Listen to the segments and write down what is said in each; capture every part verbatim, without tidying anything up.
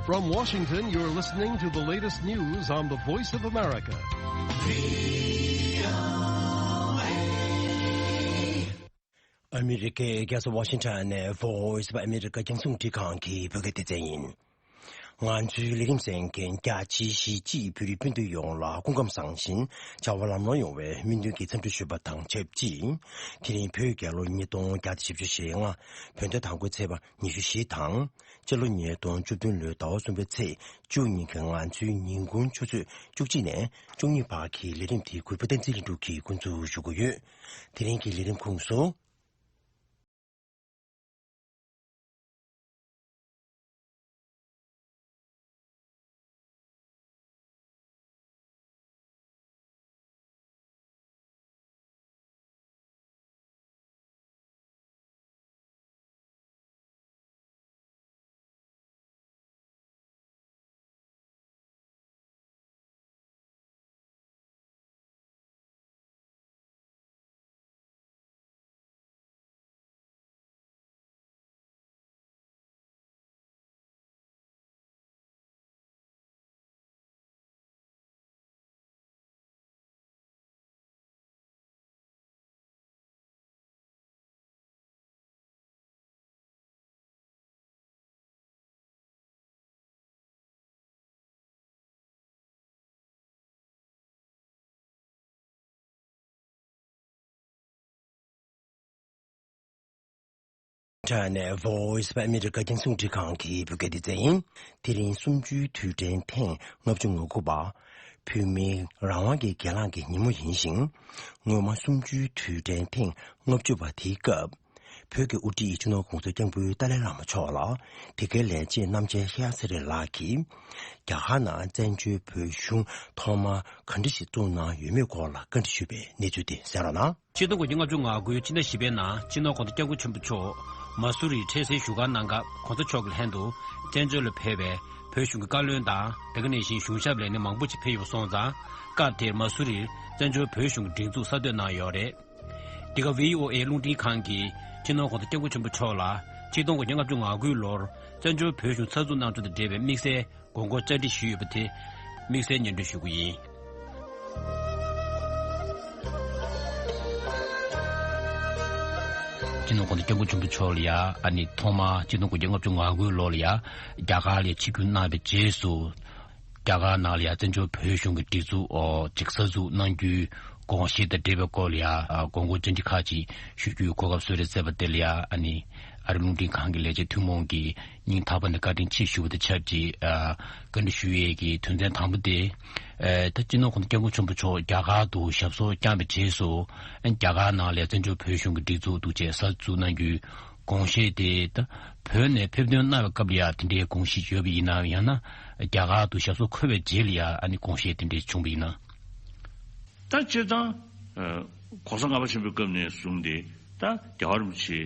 From Washington, you're listening to the latest news on the Voice of America. ཨ་མི་རི་ཀའི་རྒྱལ་ས་ཝ་ཤིང་ཊོན་ནས་Voice of America རྒྱང་སྲིང་རླུང་འཕྲིན་ཁང་གི་བོད་སྐད་སྡེ་ཚན་ཡིན། ང་ཚོའི་ལས་རིམ་གསན་མཁན་རྒྱ་ཆེའི་གཞིས་བྱེས་བོད་རིགས་སྤུན་ཟླ་ཡོངས་ལ་སྐུ་ཁམས་བཟང་ཞིང་བྱ་བ་ལམ་ལྷོང་ཡོང་བའི་སྨོན་འདུན་གྱི་འཚམས་འདྲི་ཞུས་པ་དང་ཆབས་ཅིག་དེ་རིང་བོད་རྒྱལ་ལོ་ཉིས་སྟོང་བརྒྱ་དང་བཞི་བཅུ་ཞེ་ལྔ། བོད་ཟླ་དང་པོའི་ཚེས་པ་ཉི་ཤུ་བཞི་དང་། སྤྱི་ལོ་ཉིས་སྟོང་བཅུ་བདུན་ལོའི་ཟླ་བ་གསུམ་པའི་ཚེས་བཅུ་ཉིན་གྱི་ང་ཚོའི་ཉིན་གུང་ཆུ་ཚོད་བཅུ་གཅིག་ནས་བཅུ་གཉིས་བར་གྱི་ལས་རིམ་དེ་གུས་པ་བསྟན་འཛིན་ལྷུན་གྲུབ་ཀྱིས་འགོ་འཛུགས་ཞུ་གི་ཡོད། དེ་རིང་གི་ལས་རིམ་ཁོངས་སུ། ཊོན་ནས་Voice of America རྒྱང་སྲིང་རླུང་འཕྲིན་ཁང་གི་བོད་སྐད་སྡེ་ཚན་ཡིན། དེ་རིང་གསུམ་བཅུའི་དུས་དྲན་ཐེངས་ལྔ་བཅུ་ང་དགུ་པ། བོད་མིའི་རང་དབང་གི་གྱེན་ལངས་ཀྱི་ཉིན་མོ་ཡིན་ཞིང་། སྔོན་མ་གསུམ་བཅུའི་དུས་དྲན་ཐེངས་ལྔ་བཅུ་པ་དེའི་སྐབས། བོད་ཀྱི་དབུ་ཁྲིད་སྤྱི་ནོར་༸གོང་ས་༸སྐྱབས་མགོན་ཏཱ་ལའི་བླ་མ་མཆོག་ལ་དེ་གའི་ལས་བྱེད་རྣམ་རྒྱལ་ཤེས་ཡ་ཚེ་རིང་ལགས་ཀྱིས། རྒྱ་གར་ནང་བཙན་བྱོལ་བོད་གཞུང་ཐོག་མར་ག་འདྲ་ཞིག་བཙུགས་གནང་ཡོད་མེད་སྐོར་ལ་བཀའ་འདྲི་ཞུས་པའི་གནས་ཚུལ་དེ་གསན་རོགས་གནང་། ཆིག་སྟོང་དགུ་བརྒྱ་ལྔ་བཅུ་ང་དགུའི་ཕྱི་ཟླ་བཞི་པའི་ནང་སྤྱི་ནོར་༸གོང་ས་༸སྐྱབས་མགོན་ཆེན་པོ་མཆོག་མ་སུ་རིར་འཁྲུངས་སའི་བཞུགས་སྒར་གནང་སྐབས་གོང་ས་མཆོག་གི་ལྷན་དུ་བཙན་བྱོལ་ལ་ཕེབས་པའི་བོད་གཞུང་གི་བཀའ་བློན་དང་དེ་ག་ནང་བཞིན་གཞུང་ཞབས་ལས་སྣེ་མང་པོ་ཞིག་ཕེབས་ཡོང་སོང་ཙང་། སྐབས་དེར་མ་སུ་རིར་བཙན་བྱོལ་བོད་གཞུང་གི་སྒྲིག་འཛུགས་གསར་གཏོད་གནང་ཡོད་རེད། འདི་ག་བྷི་ཨོ་ཨེ་རླུང་འཕྲིན་ཁང་གིས་སྤྱི་ནོར་༸གོང་ས་༸སྐྱབས་མགོན་ཆེན་པོ་མཆོག་ལ་ཆིག་སྟོང་དགུ་བརྒྱ་ལྔ་བཅུ་ང་དགུའི་ལོར་བཙན་བྱོལ་བོད་གཞུང་གསར་འཛུགས་གནང་ཕྱོགས་དང་འབྲེལ་བའི་དམིགས་བསལ་དགོངས་སྐོར་བཅར་འདྲི་ཞུས་ཡོད་པ་དེ་དམིགས་བསལ་སྙན་སྒྲོན་ཞུ་གི་ཡིན། སྤྱི་ནོར་༸གོང་ས་༸སྐྱབས་མགོན་ཆེན་པོ་མཆོག་ལ་ཡ་ཨ་ནི་ཐོག་མར་ཆིག་སྟོང་དགུ་བརྒྱ་ལྔ་བཅུ་ང་དགུའི་ལོ་ལ་ཡ་རྒྱ་གར་ལ་ཆིབས་བསྒྱུར་གནང་བའི་རྗེས་སུ། རྒྱ་གར་ནང་ལ་ཡང་བཙན་བྱོལ་བོད་གཞུང་གི་སྒྲིག་འཛུགས་ཨོ་ཅིག་གསར་འཛུགས་གནང་རྒྱུའི་དགོངས་བཞེས་དང་འབྲེལ་བའི་སྐོར་ལ་ཡང་དགོངས་སྐོར་བཅར་འདྲི་ཁག་ཅིག་ཞུ་རྒྱུའི་གོ་སྐབས་བཟོས་རེད་ཟེར་བ་དེ་ལ་ཡང་ཨ་ནི་ཨ་རི་རླུང་འཕྲིན་ཁང་གི་ལས་བྱེད་ཐུན་མོང་གིས་སྙིང་ཐག་པ་ནས་བཀའ་དྲིན་ཆེ་ཞུ་བ་དང་ཆབས་ཅིག་བཀའ་འདྲི་ཞུ་ཡས་ཀྱི་དོན་ཚན་དང་པོ་དེ། ད་སྤྱི་ནོར་༸གོང་ས་༸སྐྱབས་མགོན་ཆེན་པོ་མཆོག་རྒྱ་གར་དུ་ཞབས་སོར་བསྐྱངས་པའི་རྗེས་སུ་རྒྱ་གར་ནང་ལ་བཙན་བྱོལ་བོད་གཞུང་གི་སྒྲིག་འཛུགས་འདུག་ཅེས་གསར་འཛུགས་གནང་རྒྱུའི་དགོངས་བཞེས་དེ་ད་བོད་ནས་ཕེབས་ཐོན་གནང་བའི་སྐབས་ལ་ཡང་དེ་འདྲའི་དགོངས་བཞེས་ཡོད་པ་ཡིན་ནམ། ཡང་ན་རྒྱ་གར་དུ་ཞབས་སོར་འཁོད་པའི་རྗེས་ལ་ཡང་ཨ་ནི་དགོངས་བཞེས་དེ་འདྲའི་བྱུང་བ་ཡིན་ན། ད་སྤྱིར་བཏང་གོང་ས་ལྔ་པ་ཆེན་པོའི་སྐབས་ནས་བཟུང་སྟེ་ད་རྒྱལ་བ་རིན་པོ་ཆེ་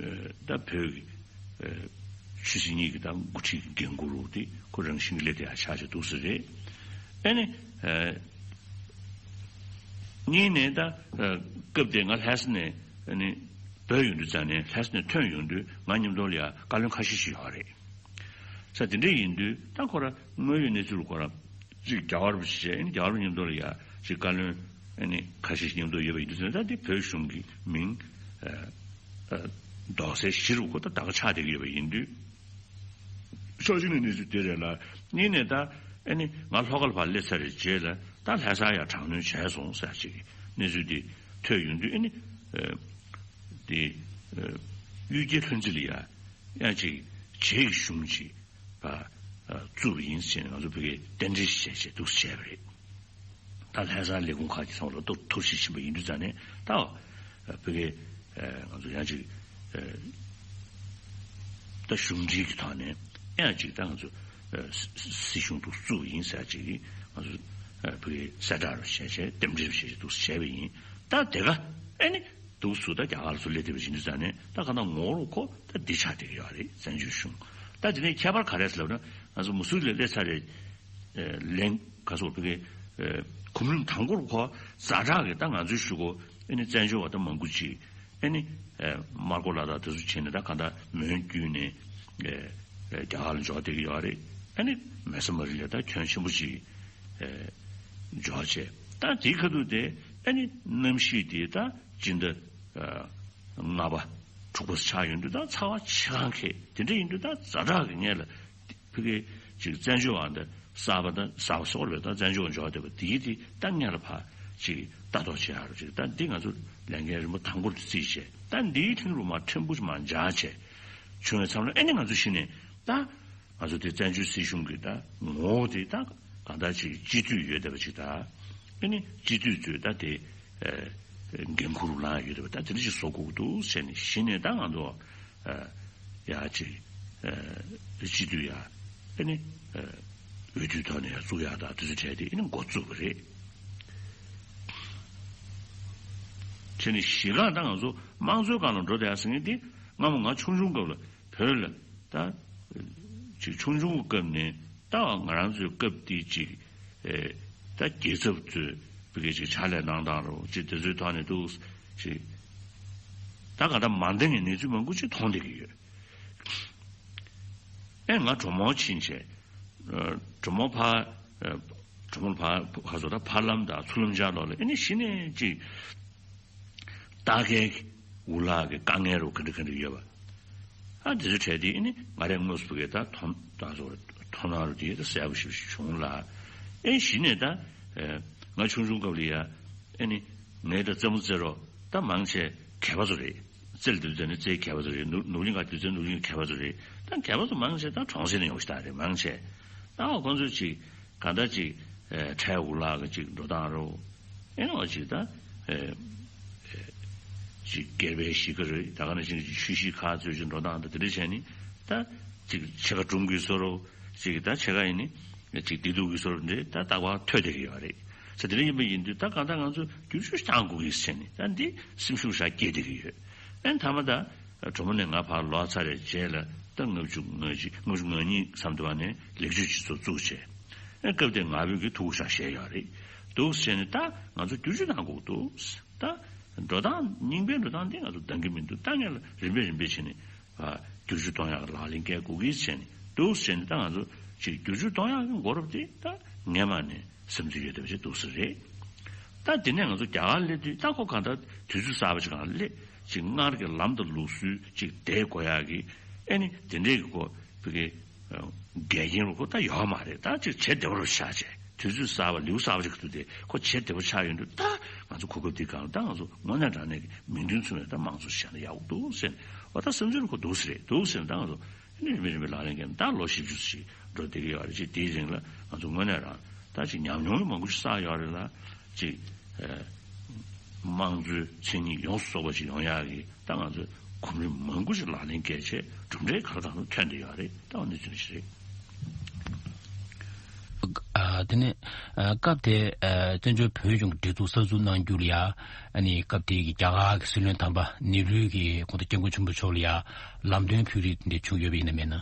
ད་བོད་ཀྱི་ཆོས་སྲིད་གཉིས་ཀྱི་ད་འགོ་ཁྲིད་ཀྱི་འགན་འཁུར་རུ་དེ་ཁོ་རང་བཞིན་གྱི་སླེབས་བསྡད་ཡ་ཆགས་བྱས་འདུག་ས་རེད། ཨ་ནི། གཉིས་ནས་ད་སྐབས་དེ་ང་ལྷ་ས་ནས་ཨ་ནི་བོད་ཡོང་དུས་ཙང་ནས་ལྷ་ས་ནས་ཐོན་ཡོང་དུས་ང་མཉམ་དུ་ལ་ཡ་བཀའ་བློན་ཁ་ཤས་ཤིག་ཡོད་རེད། ས་དེ་འདྲ་ཡིན་དུས་ད་ཁོ་ར་དངོས་ཡོད་གནས་ཚུལ་ལ་ཁོ་ར་ཅིག་རྒྱལ་བ་རིན་པོ་ཆེ་ཨ་ནི་རྒྱལ་བ་མཉམ་དུ་ལ་ཡ་ཅིག་བཀའ་བློན་ཨ་ནི་ཁ་ཤས་ཤིག་མཉམ་དུ་ཡོད་པ་ཡིན་དུས་ཙང་ནས་ད་དེ་བོད་གཞུང་གི་མིང་འདོགས་སའི་གཞི་རུ་ཁོ་ད་ད་ག་ཆགས་བསྡད་ཀྱི་ཡོད་པ་ཡིན་དུས། ཕྱོགས་གཅིག་ནས་གནས་ཚུལ་དེ་རེད་ལ། གཉིས་ནས་ད་ཨ་ནི་ང་ལྷོ་ཁ་ལ་ཕར་སླེབས་ཚར་བའི་རྗེས་ལ་ད་ལྷ་སར་ཡང་དྲག་གནོན་བྱས་སོང་ཟེར་ཅིག་གནས་ཚུལ་དེ་ཐོས་ཡོང་དུས་ཨ་ནི་དེ་གཡུལ་རྒྱལ་ལྷུན་རྩེ་ལ་ཡང་ཡང་ཅིག་རྗེ་ཡི་གཞུང་ཅིག་བཙུགས་པ་ཡིན་ཟེར་ནས་ང་ཚོ་བོད་སྐད་རྟེན་འབྲེལ་བྱས་བྱས་འདུག་བྱས་པ་རེད། ད་ལྷ་སར་ལས་ཁུངས་ཁག་གི་ཚང་མ་ལ་ཐུགས་ཐུགས་རྗེ་ཆེ་ཞུ་བཞིན་པ་ཡིན་དུས་ཙང་ནས་ད་བོད་སྐད་ང་ཚོ་ཡང་ཅིག་ད་གཞུང་འབྲེལ་གྱི་ཐོག་ནས་ཡང་ཅིག་ད་ང་ཚོ་སྲིད་གཞུང་འདུག་བཙུགས་པ་ཡིན་ཟེར་ཅིག་ང་ཚོ་བོད་སྐད་གསལ་བསྒྲགས་རུ་བྱས་བྱས་རྟེན་འབྲེལ་བྱས་བྱས་འདུག་བྱས་པ་ཡིན། ད་དེ་ག་ཨེ་ནི་འདུག་སུ་ད་རྒྱ་གར་ལ་སུ་སླེབས་བསྡད་པ་ཡིན་དུས་ཙང་ནས་ད་ག་ན་ངོ་བོ་ཁོ་ད་འདི་ཆགས་བསྡད་ཀྱི་ཡོད་རེད། བཙན་བྱོལ་གཞུང་ད་དེ་ནས་ཁྱད་པར་ག་རེ་ཟེར་ལབ་ན་ང་ཚོ་མུ་སུ་ལ་སླེབས་ཚར་རེད། ལན་ག་སོགས་བོད་སྐད་གོམ་རིམ་དང་པོར་ཁོ་ཛ་དྲག་གི་ད་ང་ཚོའི་གཞུག་གུ་ཨེ་ནི་བཙན་བྱོལ་བ་ད་མང་པོ་ཅིག་ཨེ་ནི་མར་ཀོ་ལ་དྭགས་དེ་ཚོ་བྱས་ནས་ད་ག་ད་མོན་བརྒྱུད་ནས་རྒྱ་གར་ལ་འབྱོར་བསྡད་ཀྱི་ཡོད་རེད། ཨ་ནི་མེ་བཟའ་མ་རི་ལ་ད་ཁྱོན་ཆེན་པོ་ཅིག་ཨེ་འཇོག་བྱས། ད་དེའི་ཁ་ཐུག་དེ་ཨ་ནི་གནམ་གཤིས་དེ་ད་སྤྱི་ཟླ་ཨ་ལྔ་པ་དྲུག་པ་ཆགས་ཡོང་དུས་ད་ཚ་བ་ཆེ་ཁང་ཁེ་དེ་འདྲ་ཡིན་དུས་ད་ཛ་དྲག་གི་ངེས་ལ་ཕ་གི་ཅིག་བཙན་བྱོལ་བ་འདི་གསར་པ་དང་གསར་པ་སོགས་ལ་ད་བཙན་བྱོལ་བ་འཇོག་བསྡད་པ་དེ་ཡིན་དེ་ད་ངེས་ལ་ཕར་ཅིག་ལྟ་རྟོག་བྱེད་ཡག་རུ་ཅིག་ད་འདི་ང་ཚོ་ལས་འགན་རིམ་པ་དང་པོ་དེ་རྩིས་བྱས། ད་འདིའི་ཐིང་རུ་མ་ཕྲན་བུ་ཅིག་མ་འཇགས་བྱས་བྱུང་བའི་མཚམས་ལ་ཨ་ནི་ང་ཚོ་གཞི་ནས་ད། ང་ཚོ་དེ་བཙན་བྱོལ་སྲིད་གཞུང་གི་ད་ངོ་བོ་དེ་ད་གང་ལྟར་ཅིག་སྤྱི་འཐུས་ཡོད་བསྡད་པ་ཅིག་ད་ཨ་ནི་སྤྱི་འཐུས་ཚོས་ད་དེ་ཨེ་འགན་ཁུར་ལངས་ཡོད་བསྡད་པ་ད་དེ་འདྲ་ཅིག་བཟོ་དགོས་ཀྱི་འདུག་ཟེར་ནས་གཞི་ནས་ད་ང་ཚོ་ཨེ་ཡ་ཅིག་ཨེ་སྤྱི་འཐུས་ཡ་ཨ་ནི་ཨེ་འོས་བསྡུའི་ཐོག་ནས་ཡ་བཙུགས་ཡག་ད་དེ་ཚོ་བྱས་ཏེ་ཨ་ནི་འགོ་བཙུགས་པ་རེད། བྱས་ནས་གཞི་རྐང་ད་ང་ཚོ་དམངས་གཙོའི་སྒང་ལ་འགྲོ་བསྡད་ཡག་ཟེར་མཁན་དེ་སྔ་མོ་ང་ཆུང་ཆུང་སྐབས་ལ་བོད་ལ། ད་ཅིག་ཆུང་ཆུང་སྐབས་ནས་ད་ང་རང་ཚོའི་སྐབས་དེ་ཅིག་ཨེ་ད་རྒྱལ་ཚབ་ཚོས་བི་གེ་ཅིག་ཕྱག་ལས་གནང་སྟངས་རོ་ཅིག་དེ་ཚོའི་ཐོག་ནས་འདུག་ཅིག་ད་ག་ད་མ་འདང་གི་གནས་ཚུལ་མང་པོ་ཅིག་མཐོང་བསྡད་ཀྱི་ཡོད། ཨེ་ང་གྲོ་མོ་ཕྱིན་བྱས་གྲོ་མོ་ཕ་གྲོ་མོ་ཕ་ཕ་ཚོ་ད་ཕ་ལམ་དང་ཚུར་ལམ་འཇག་ལོག་ལ་ཨེ་ནི་གཞི་ནས་ཅིག་ལྟ་མཁན་གྱི་འུ་ལག་གི་དཀའ་ངལ་རུ་ག་འདྲ་ག་འདྲ་ཡོད་པ། ཨ་དེ་ཚོ་བྲལ་ཏེ་ཨ་ནི་ང་རས་དངོས་སུ་བུ་གའི་ད་མཐོང་ད་སོ་མཐོང་སྣང་རུ་དེ་ད་གསལ་པོ་ཞིག་བྱུང་ལ། ཨེ་གཞི་ནས་ད་ང་ཆུང་ཆུང་སྐབས་ལ་ཡ་ཨེ་ནི་ངའི་ད་རྩེད་མོ་རྩེ་རོགས་ད་མང་ཆེ་མཁས་པ་ཚོ་རེད། རྩེད་དུས་རྩེ་ནི་རྩེ་མཁས་པ་ཚོ་རེད། ནུབ་ནུབ་གླིང་ག་དུས་རྩེ་ནུབ་གླིང་མཁས་པ་ཚོ་རེད། ད་མཁས་པ་ཚོ་མང་ཆེ་ད་གྲོང་གསེབ་ནས་ཡོང་ཞིག་ད་རེད་མང་ཆེ། ད་འོ་ཁོང་ཚོས་ཅིག་གང་ལྟར་ཅིག་ཨེ་ཁྲལ་འུ་ལག་གི་ཅིག་འགྲོ་སྟངས་རོ། ཨེ་ནོ་ཅིག་ད་ཨེ་ཅིག་སྒེར་པའི་གཞིས་ཀ་རེད། ད་ག་ནང་བཞིན་ཅིག་ཆུ་བཞི་ཁག་ཚོས་ཅིག་འགྲོ་སྟངས་ད་དེ་འདྲ་བྱས་ནི་ད་ཅིག་ཕྱེད་ཀ་སྒྲུང་གི་བཟོ་རོ། ཅིག་ད་ཕྱེད་ཀ་ཡིན་ནི་ཅིག་བདེ་སྡུག་གི་བཟོ་རོ་འདྲ་ད་རྟག་པར་ཐོས་བསྡད་ཀྱི་ཡོད་རེད། ཟེར་དེ་འདྲ་ཡིན་པ་ཡིན་དུས་ད་གང་ལྟར་ང་ཚོ་བསྒྱུར་བཅོས་བཏང་དགོས་ཀྱི་ཟེར་ནི་ད་འདི་སེམས་ཤུགས་ཤར་སྐྱེས་བསྡད་ཀྱི་ཡོད། ཨེ་མཐའ་མ་ད། གྲོ་མོ་ནས་ང་ཕར་ལོག་ཚར་རེད་རྗེས་ལ་ད་ལྔ་བཅུ་ང་གཅིག་ལྔ་བཅུ་ང་གཉིས་མཚམས་དེ་བ་ནས་ལེགས་བཅོས་སྤྱི་ཚོགས་བཙུགས་བྱས། ཨེ་སྐབས་དེ་ང་ཕོད་ཀྱི་ཐུགས་ཁུར་ཤག་བཞེས་ཡོད་རེད། འདུག་བྱས་ནས་ད་ང་ཚོ་བསྒྱུར་བཅོས་གནང་དགོས་འདུག་ད་འགྲོ་སྟངས་རྙིང་པའི་འགྲོ་སྟངས་དེ་ང་ཚོ་འདང་གི་མི་འདུག་ད་ངས་ལ་རིམ་པས་རིམ་པས་བྱས་ནས་བསྒྱུར་བཅོས་གཏོང་ཡག་ལག་ལེན་འཁེལ་དགོས་ཀྱི་བྱས་ནས་འདུག་བྱས་ནས་ད་ང་ཚོ་ཅིག་བསྒྱུར་བཅོས་གཏོང་ཡག་གི་འགོ་རོབ་དེ་ད་ངས་མ་ནས། སེམས་ཚོར་ཡོད་བསྡད་པ་ཞིག་འདུག་ས་རེད། ད་དེ་ནས་ང་ཚོ་རྒྱ་གར་སླེབས་དུས་ད་ཁོ་གང་ལྟར་དུས་ཚོད་གསར་པ་ཞིག་གང་སླེབས་ཅིག་སྔར་གྱི་ལམ་དང་ལུགས་སྲོལ་ཅིག་བསྡད་དགོས་ཡག་གི་ཨེ་ནི་དེ་འདྲས་ཀྱི་ཁོ་བི་གའི་འགལ་རྐྱེན་རུ་ཁོ་ད་ཡོད་མ་རེད། ད་ཅིག་བྱེད་བདེ་བོ་རུ་ཆགས་བྱས་དུས་ཚོད་གསར་པ་ལེའུ་གསར་པ་ཞིག་གི་ཐུག་དེ་ཁོ་བྱེད་བདེ་བོ་ཆགས་ཡོང་དུས་ད་ང་ཚོ་གོ་སྐབས་འདི་གང་ལ་ད་ང་ཚོ་དངོས་གནས་དྲང་གནས་ཀྱི་མིང་དོན་མཚུངས་པའི་ད་དམངས་གཙོ་བྱས་ན་ཡག་པོ་འདུག་ཟེར་ནས་འོ་ད་སེམས་ཚོར་ཁོ་འདུག་ས་རེད་འདུག་ཟེར་ནས་ད་ང་ཚོ། རིམ་པས་རིམ་པས་ལག་ལེན་འཁེལ་ནས་ད་ལོ་བཞི་བཅུ་ཞིག་འགྲོ་བསྡད་ཀྱི་ཡོད་རེད། ཅིག་དེའི་རིང་ལ་ང་ཚོ་དངོས་གནས་རང་ད་ཅིག་ཉམས་མྱོང་མང་པོ་ཞིག་བསགས་ཡོད་རེད་ལ་ཅིག་ཨ་དམངས་གཙོའི་མཚན་ཉིད་ཡོངས་སུ་རྫོགས་པ་ཞིག་ཡོང་ཡག་གི་ད་ང་ཚོ་གོམ་རིམ་མང་པོ་ཞིག་ལག་ལེན་འཁེལ་བྱས་གྲུབ་འབྲས་ག་རེ་གང་རུང་ཐོན་བསྡད་ཡོད་རེད། ད་འོ་ནི་ཚོད་ཞིག་རེད། ཨ་དེ་ནས་ཨ་སྐབས་དེ་ཨ་བཙན་བྱོལ་བོད་གཞུང་གི་སྒྲིག་འཛུགས་གསར་འཛུགས་གནང་རྒྱུ་ལ་ཡ་ཨ་ནི་སྐབས་དེ་གི་རྒྱ་གར་གྱི་སྲིད་བློན་དམ་པ་ནེ་རུ་གིས་ཁོང་ཚོ་སྐྱབས་མགོན་ཆེན་པོ་མཆོག་ལ་ཡ་ལམ་སྟོན་ཕུལ་རེས་དེ་འདྲ་བྱུང་ཡོད་པ་ཡིན་ན་མེད་ན།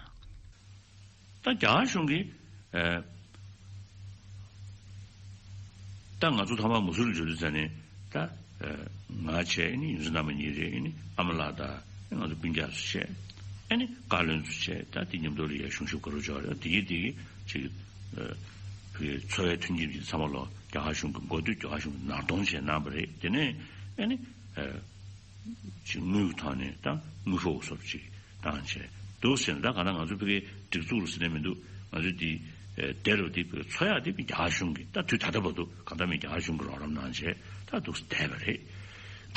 ད་རྒྱ་གར་གཞུང་གིས་ཨ་ད་ང་ཚོ་ཐོག་མར་མུ་སུ་རུ་འབྱོར་དུས་ཙ་ནས་ད་ཨ་ང་བྱས་ཨ་ནི་ཡོངས་འཛིན་རྣམ་པ་གཉིས་རེད། ཨ་ནི་ཨ་མ་ལགས་དང་ང་ཚོ་སྤུན་ཀྱག་ཚོ་བྱས་ཨ་ནི་བཀའ་བློན་ཚོ་བྱས་ད་དེ་མཉམ་དུ་ལ་ཡ་གཞུང་ཞབས་དགའ་རབ་ལྕགས་རི་དེ་གི་དེ་གི་ཅིག་ཨ་བོད་འཚོ་བའི་མཐུན་རྐྱེན་ཅིག་ཚང་མ་ལོ་རྒྱ་གར་གཞུང་གི་འགོ་སྟོད་རྒྱ་གར་གཞུང་གི་ནར་གཏོང་བྱས་གནང་བ་རེད། དེ་ནས་ཨ་ནི་ཨ་ཅིག་དངུལ་གྱི་ཐོག་ནས་ད་དངུལ་ཕོགས་སོགས་ཅིག་བཏང་བྱས་འདུག་ཟེར་ན། ད་ག་ན་ང་ཚོ་ཕ་གིའི་སྒྲིག་འཛུགས་ལ་ཟེར་ནས་མི་འདུག་ང་ཚོ་འདི་ཨེ་སྡེ་རུ་འདི་ཕ་གི་འཚོ་ཡག་འདི་ཕ་རྒྱ་གར་གཞུང་གི་ད་དུས་ད་ལྟ་བར་དུ་གང་ལྟར་མིན་རྒྱ་གར་གཞུང་གི་རོགས་རམ་གནང་བྱས་ད་འདུག་སེ་བསྡད་པ་རེད།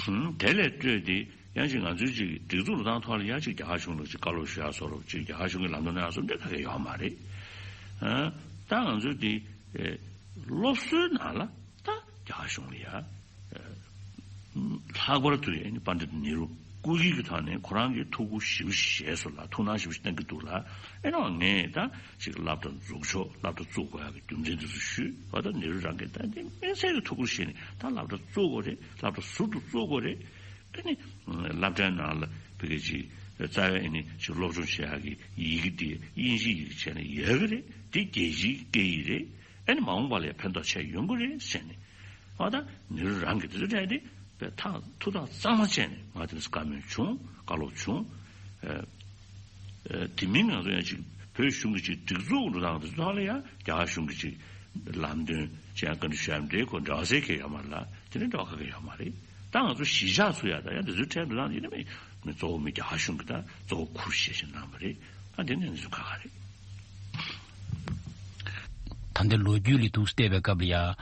ཧུམ། དེ་ལས་སྤྲོས་ཏེ་ཡང་ཅིག་ང་ཚོའི་ཅིག་སྒྲིག་འཛུགས་ལ་བཏང་ཐོག་ལ་ཡང་ཅིག་རྒྱ་གར་གཞུང་ལ་ཅིག་བཀའ་སློབ་ཞུ་ཡག་བཟོ་འདྲ་ཅིག་རྒྱ་གར་གཞུང་གི་ལམ་སྟོན་གནང་ཡག་བཟོ་འདྲ་ག་གེ་ཡོད་མ་རེད། ཨ་ད་ང་ཚོའི་འདི་ཨེ་སློབ་གསོའི་ནང་ལ་ད་རྒྱ་གཞུང་ལ་ཡ། ལྷག་པར་དུ་ཡ་ནི་པཎྜི་ཏ་ནེ་རུ་སྐུ་སྒེར་གྱི་ཐོག་ནས་ཁོ་རང་གིས་ཐུགས་ཁུར་ཞེ་པོ་ཞིག་བཞེས་སོང་ལ་ཐུགས་སྣང་ཞེ་པོ་ཞིག་གནང་གི་འདུག་ལ། ཨེ་ནོ་ངས་ད་ཅིག་སློབ་གྲྭ་འཛུགས་ཕྱོགས་སློབ་གྲྭ་བཙུགས་དགོས་ཡག་གི་རྒྱུ་མཚན་དེ་ཚོ་ཞུས་པ་ད་ནེ་རུ་རང་གིས་ད་འདི་དམིགས་བསལ་གྱི་ཐུགས་ཁུར་བཞེས་ནས་ད་སློབ་གྲྭ་བཙུགས་དགོས་རེད། སློབ་གྲྭ་ཟུར་དུ་བཙུགས་དགོས་རེད། ཨེ་ནི་སློབ་གྲྭའི་ནང་ལ་བོད་སྐད་ཅིག་རྩ་བའི་ཨེ་ནི་ཅིག་སློབ་སྦྱོང་བྱེད་ཡག་གི་ཡི་གེ་དེ་དབྱིན་ཇིའི་ཡི་གེ་བྱས་ནས་ཡོད་གི་རེད། དེ་རྒྱལ་སྤྱིའི་སྐད་ཡིག་རེད། ཨེ་ནི་མ་འོངས་པ་ལ་ཡང་ཕན་ཐོགས་ཆེ་ཡོང་གི་རེད་ཟེར་ནས། ཨ་ད་ནེ་རུ་རང་གིས་དེ་ཚོ་སྤྲད་དེ་བས་ཐག་ཐུགས་ཐག་གཙང་མ་བཅད་ནས་ང་དེ་ཚོ་བཀའ་མོལ་བྱུང་བཀའ་སློབ་བྱུང་། ཨ་ཨ་དེ་མིན་ང་ཚོ་ཡང་ཅིག་ བོད་གཞུང་གི་ཅིག་སྒྲིག་འཛུགས་འགྲོ་སྟངས་དེ་ཚོ་ཐོག་ལ་ཡང་རྒྱ་གར་གཞུང་གི་ཅིག་ལམ་སྟོན་ཅིག་ཡང་བཀའ་འདྲི་ཞུ་ཡ་འདྲའི་ཁོ་འབྲེལ་བ་ཟེར་མཁན་ཡོད་མ་རེད་ལ། དེ་ནི་འབྲེལ་བ་ག་གེ་ཡོད་མ་རེད། ད་ང་ཚོ་གཞིས་ཆགས་ཚུགས་ཡ་ད་ཡང་དེ་ཚོའི་གྲས་འགྲོ་སྟངས་ཡིན་ན་མི་མི་གཙོ་བོ་མི་རྒྱ་གར་གཞུང་གི་ད་གཙོ་བོ་ཁུར་བཞེས་བཞིན་གནང་བ་རེད། ད་དེ་ནི་ང་ཚོ་ཁག་ཁག་རེད། ད་ལྟའི་ལོ་རྒྱུས་ལ་ཐུགས་བལྟས་པའི་སྐབས་ལ་ཡ། ཨ།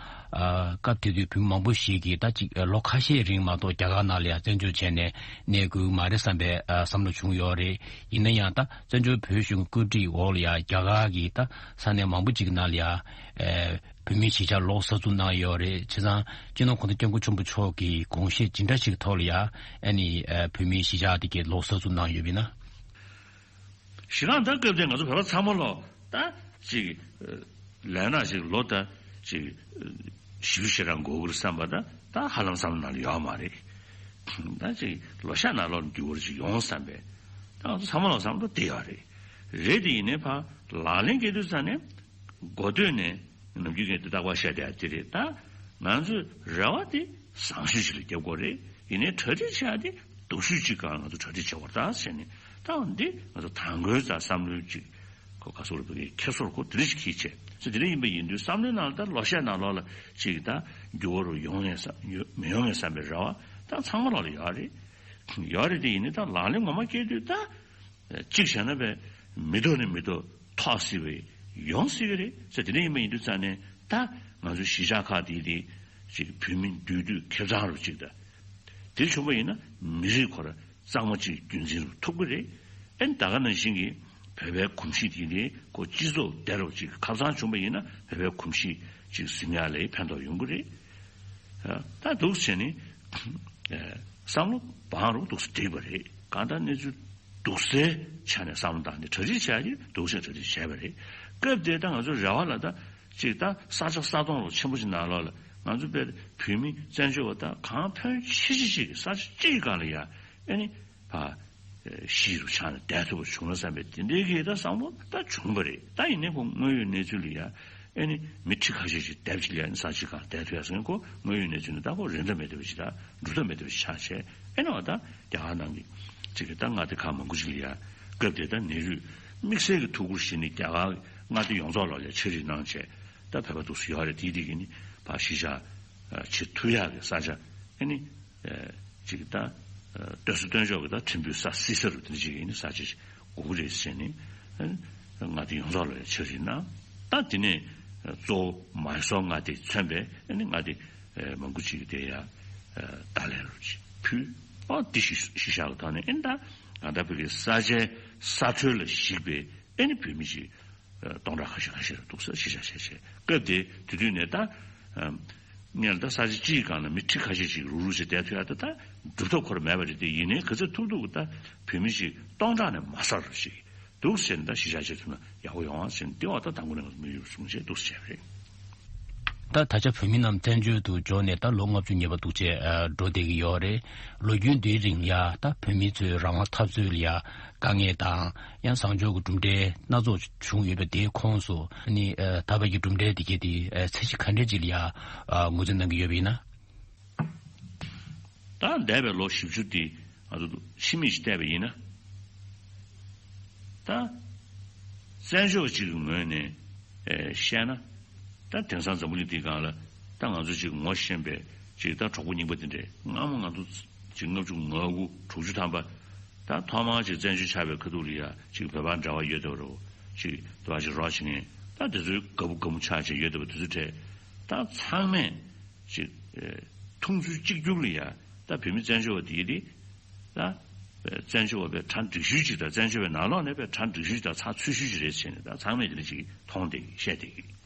སྐབས་དེ་དུས་བོད་མི་མང་པོ་ཞིག་གིས་ད་ཅིག་ལོ་ཁ་ཤས་རིང་མ་གཏོགས་རྒྱ་གར་ནང་ལ་ཡ་བཙན་བྱོལ་བྱས་ནས་གནས་དགོས་མ་རེད་བསམ་པའི་ཨ་བསམ་བློ་བྱུང་ཡོད་རེད། ཡིན་ན་ཡང་ད་བཙན་བྱོལ་བོད་གཞུང་གི་བཀོད་སྒྲིག་འོག་ལ་ཡ་རྒྱ་གར་གྱི་ད་ས་གནས་མང་པོ་ཅིག་ནང་ལ་ཡ་ཨེ་བོད་མིའི་གཞིས་ཆགས་ལོག་གསར་འཛུགས་གནང་ཡོད་རེད། བྱས་ཙང་སྤྱི་ནོར་གོང་ས་སྐྱབས་མགོན་ཆེན་པོ་མཆོག་གི་དགོངས་བཞེད་ཇི་འདྲ་ཞིག་ཐོག་ལ་ཡ་ཨ་ནི་ཨེ་བོད་མིའི་གཞིས་ཆགས་དེ་གའི་ལོག་གསར་འཛུགས་གནང་ཡོད་པ་ཡིན་ན། གཞི་རང་ད་སྐབས་དེ་ང་ཚོ་བོད་པ་ཚང་མ་ལོ་ད་ཅིག་ལས་ན་ཅིག་ལོ་ད་ཅིག་བཞི་བཅུ་ཞེ་གྲངས་འགོར་གྱི་རེད་བསམ་པ་ད་ད་ཧ་ལམ་བསམ་བློ་ནང་ལ་ཡོད་མ་རེད། ད་ཅིག་ལོ་ཤས་ནང་ལོགས་ལ་འགྱུར་བ་ཅིག་ཡོང་བསམ་པས་ད་ང་ཚོ་ཚང་མ་ལོ་བསམ་བློ་དེ་ཡོད་རེད། རེད་དེ་ཡིན་ནའི་ཕ་ལག་ལེན་འཁེལ་དུས་ཙང་ནས་འགོ་སྟོད་ནས་ནམ་རྒྱུན་གྱི་དེ་རྟག་པར་བཤད་བསྡད་ཡ་དེ་རེད། ད་ང་ཚོའི་རེ་བ་དེ་བཟང་ཤོས་ཤིག་ལ་རྒྱབ་དགོས་རེད། ཡིན་ནའི་གྲ་སྒྲིག་བྱ་ཡ་དེ་སྡུག་ཤོས་ཅིག་གང་ང་ཚོ་གྲ་སྒྲིག་བྱེད་དགོས་རེད་ད་ཟེར་ནས། ད་འདི་ང་ཚོ་དང་པོའི་རྩ་བསམ་བློའི་ཅིག་ཁོ་ག་སོགས་རེད་པ་གི་ཁྱེར་སོར་ཁོ་དེ་འདྲ་ཞིག་གིས་བྱས་ཟེར། དེ་འདྲ་ཡིན་པ་ཡིན་དུས་བསམ་བློའི་ནང་ལ་ད་ལོ་ཤས་ནང་ལོགས་ལ་ཅིག་ད་འགྱུར་བ་རུ་ཡོང་ངེས་བསམ་ཡོད་མི་ཡོང་ངེས་བསམ་པའི་རེ་བ་ད་ཚང་མ་ལོགས་ལ་ཡོད་རེད། ཡོད་རེད་དེ་ཡིན་ནའི་ད་ལག་ལེན་ངོ་མ་བསྐྱལ་དུས་ད། གཅིག་བྱས་ན་བས་མི་ཐོག་ནས་མི་ཐོག་ཐོག་སྲིད་པའི་ཡོང་སྲིད་ཀྱི་རེད་ཟེར། དེ་འདྲ་ཡིན་པ་ཡིན་དུས་ཙང་ནས་ད་ང་ཚོའི་གཞིས་ཆགས་ཁག་དེ་དེ་ཅིག་བོད་མི་འདུས་སྡོད་ཁེབས་ཚང་རུ་ཅིག་ད་དེ་བྱུང་པ་ཡིན་ན་མི་རིགས་ཁོ་ར་གཙང་མ་ཅིག་རྒྱུན་འཛིན་རུ་ཐུབ་ཀྱི་རེད། ཨེ་ད་ག་ནང་བཞིན་གྱི་བོད་པའི་གོམས་གཤིས་དེ་དེ་ཁོ་སྤྱི་ཚོགས་བདེ་རུ་ཅིག་ཁ་ཚང་བྱུང་པ་ཡིན་ན་བོད་པའི་གོམས་གཤིས་ཅིག་ཟིན་ཡ་ལ་ཕན་ཐོགས་ཡོང་གི་རེད། ད་འདུག་བྱས་ནས་བསམ་བློ་བང་རུ་འདུག་སེ་བསྒྲིགས་པ་རེད། གང་ལྟར་གནས་ཚུལ་འདུག་སའི་ཆ་ནས་བསམ་བློ་བཏང་ནས་གྲ་སྒྲིག་བྱ་རྒྱུ་འདུག་སེ་གྲ་སྒྲིག་བྱས་པ་རེད། སྐབས་དེ་ད་ང་ཚོ་རེ་བ་ལ་ད་ཅིག་ད་ས་ཆ་ས་སྟོང་རུ་ཆེན་པོ་ཞིག་ནང་ལོགས་ལ་ང་ཚོ་དཔེ་བོད་མི་བཙན་བྱོལ་བ་ད་གང་ཕོན་ཆེ་ཆེ་ཞིག་གི་ས་ཆ་གཅིག་གི་སྒང་ལ་ཡ་ཨེ་ནི་ཕ་གཞིས་རུ་ཆགས་ནས་བསྡད་ཐུབ་པ་བྱུང་ན་བསམ་པའི་དེ་འདྲའི་གི་ད་བསམ་བློ་ད་བྱུང་བ་རེད། ད་ཡིན་ནའི་ཁོ་དངོས་ཡོད་གནས་ཚུལ་ལ་ཡ་ཨེ་ནི་མི་ཁྲི་ཁ་ཤས་ཤིག་སྡེབ་ཅིག་ལ་ཡ་ཨེ་ནི་ས་གཞི་སྒང་བསྡད་ཐུབ་ཡ་ཟེར་མཁན་ཁོ་དངོས་ཡོད་གནས་ཚུལ་ནི་ད་ཁོ་རེད་མདའ་མེད་ཐུབ་པ་ཞིག་ད་འགྲུབ་མདའ་མེད་ཐུབ་པ་ཞིག་ཆགས་བྱས། ཨེ་ནི་བ་ད་རྒྱ་གར་ནང་གི་ཅིག་གི་ད་མངའ་སྡེ་ཁག་མང་པོ་ཅིག་ལ་ཡ་སྐབས་དེ་ད་ནེ་རུས་དམིགས་བསལ་གྱི་ཐུགས་ཁུར་བཞེས་ནས་རྒྱ་གར་མངའ་སྡེ་ཡོངས་རྫོགས་ལ་ཡ་ཕྱག་བྲིས་གནང་བྱས་ད་བོད་པ་འདུག་སེ་ཡོད་རེད། དེ་དེ་གི་ནི་ཕར་གཞིས་ཆགས་བྱེད་ཐུབ་ཡག་གི་ས་ཆ་ཨེ་ནི། ཅིག་ད་སྟོན་ས་སྟོན་ཕྱོགས་ཀྱི་ད་ཕྲན་བུའི་ས་བསིལ་ས་རུ་དེ་འདྲ་ཅིག་ཡིན་ན་ས་ཆ་ཞིག་དགོས་ཀྱི་རེད་ཟེར་ནས་མངའ་སྡེ་ཡོངས་རྫོགས་ལ་ཕྱག་བྲིས་གནང་། ད་དེ་ནས་གཙོ་བོ་མའི་སོར་མངའ་སྡེས་མཚོན་པའི་ཨ་ནི་མངའ་སྡེ་མང་པོ་ཅིག་དེ་ཡ་བརྡ་ལན་རུ་ཅིག་ཕུལ། ཨ་འདི་གཞིས་གཞིས་ཆགས་ཀྱི་ཐོག་ནས་ཨ་ནི་ད་ང་ད་བོད་ཀྱི་ས་ཆའི་ས་འཕྲོད་ལ་གཞིགས་པའི་ཨ་ནི་བོད་མི་ཅིག་སྟོང་ཕྲག་ཁ་ཤས་ཁ་ཤས་རེ་འདུག་ས་གཞིས་ཆགས་བྱས་བྱས། སྐབས་དེ་དེ་དུས་ནས་ད་སྔོན་ལ་ད་ས་ཆ་གཅིག་གི་སྒང་ལ་མི་ཁྲི་ཁ་ཤས་ཤིག་རུག་རུག་བྱས་བསྡད་ཐུབ་ཡ་ད་ད་སྒྲུབ་ཐབས་ཁོ་རང་མེད་པ་རེད་དེ། ཡིན་ནའི་ག་ཚོད་ཐུབ་ཐུབ་ཀྱི་ད་བོད་མི་ཞིག་སྟོང་ཕྲག་ནས་མ་ཟ་རུ་ཞིག་འདུག་ཟེར་ནས་ད་གཞིས་ཆགས་བྱེད་ཐུབ་ན་ཡག་པོ་ཡོང་ཨ་ཟེར་ནས་དེ་བ་ད་དང་པོ་ནས་ང་ཚོ་དམིགས་ཡུལ་བཟུང་བྱས་འདུག་ཟེར་བྱས་པ་རེད། ད་ད་ཆ་བོད་མི་རྣམས་བཙན་བྱོལ་དུ་འབྱོར་ནས་ད་ལོ་ལྔ་བཅུ་ཉེ་བ་འདུག་བྱས་འགྲོ་བསྡད་ཀྱི་ཡོད་རེད། ལོ་རྒྱུས་འདིའི་རིང་ལ་ཡ་ད་བོད་མི་ཚོའི་རང་དབང་འཐབ་རྩོད་ལ་ཡ་དཀའ་ངལ་དང་ཡང་བཟང་ཕྱོགས་ཀྱི་གྲུབ་འབྲས་སྣ་ཚོགས་བྱུང་ཡོད་པ་དེའི་ཁོངས་སུ་ནི་ད་བར་གྱི་གྲུབ་འབྲས་དེ་གས་དེ་ཚད་གཞི་ག་འདྲས་ཅིག་ལ་ཡ་ངོས་འཛིན་གནང་གི་ཡོད་པ་ཡིན་ན། ད་འདས་པའི་ལོ་བཞི་བཅུ་འདི་ང་ཚོ་ཕྱི་མིག་ཅིག་བལྟས་པ་ཡིན་ན། ད་བཙན་བྱོལ་བ་ཅིག་གི་ངོས་ནས་བཤད་ན། ད་དེང་སང་འཛམ་བུ་གླིང་འདིའི་སྒང་ལ་ད་ང་ཚོ་ཅིག་ངོ་ཤེས་པའི་ཅིག་ད་གྲོགས་པོ་རྙིང་པ་འདི་འདྲས་སྔ་མོ་ང་ཚོ་ཅིག་ལྔ་བཅུ་ང་དགུ་དྲུག་ཅུ་ཐམ་པ་ད་ཐོག་མར་ཅིག་བཙན་བྱོལ་ཆགས་པའི་ཁ་ཐུག་ལ་ཡ་ཅིག་བོད་པ་འབྲེལ་བ་ཡོད་བསྡད་པ་རེད། ཅིག་དེ་བ་ཅིག་རོགས་བྱེད་མཁན་ད་དེ་ཚོའི་དགའ་པོ་དགའ་མོ་ཆགས་བྱས་ཡོད་བསྡད་པ་དེ་ཚོ་གྲས་ད་ཚང་མས་ཅིག་མཐོང་ཚུལ་གཅིག་གྱུར་ལ་ཡ་ད་བོད་མི་བཙན་བྱོལ་བ་དེ་དེ། ད་བཙན་བྱོལ་བ་པའི་གྲ་འགྲིག་ཤོས་ཅིག་དང་བཙན་བྱོལ་བའི་ནང་ལོགས་ནས་པའི་གྲ་འགྲིག་ཤོས་ཅིག་དང་ཚགས་ཚུད་ཤོས་ཅིག་རེད་ཟེར་ནས་ད་ཚང་མས་དེ་འདྲ་ཅིག་མཐོང་བསྡད་ཀྱི་བཤད་བསྡད་ཀྱི།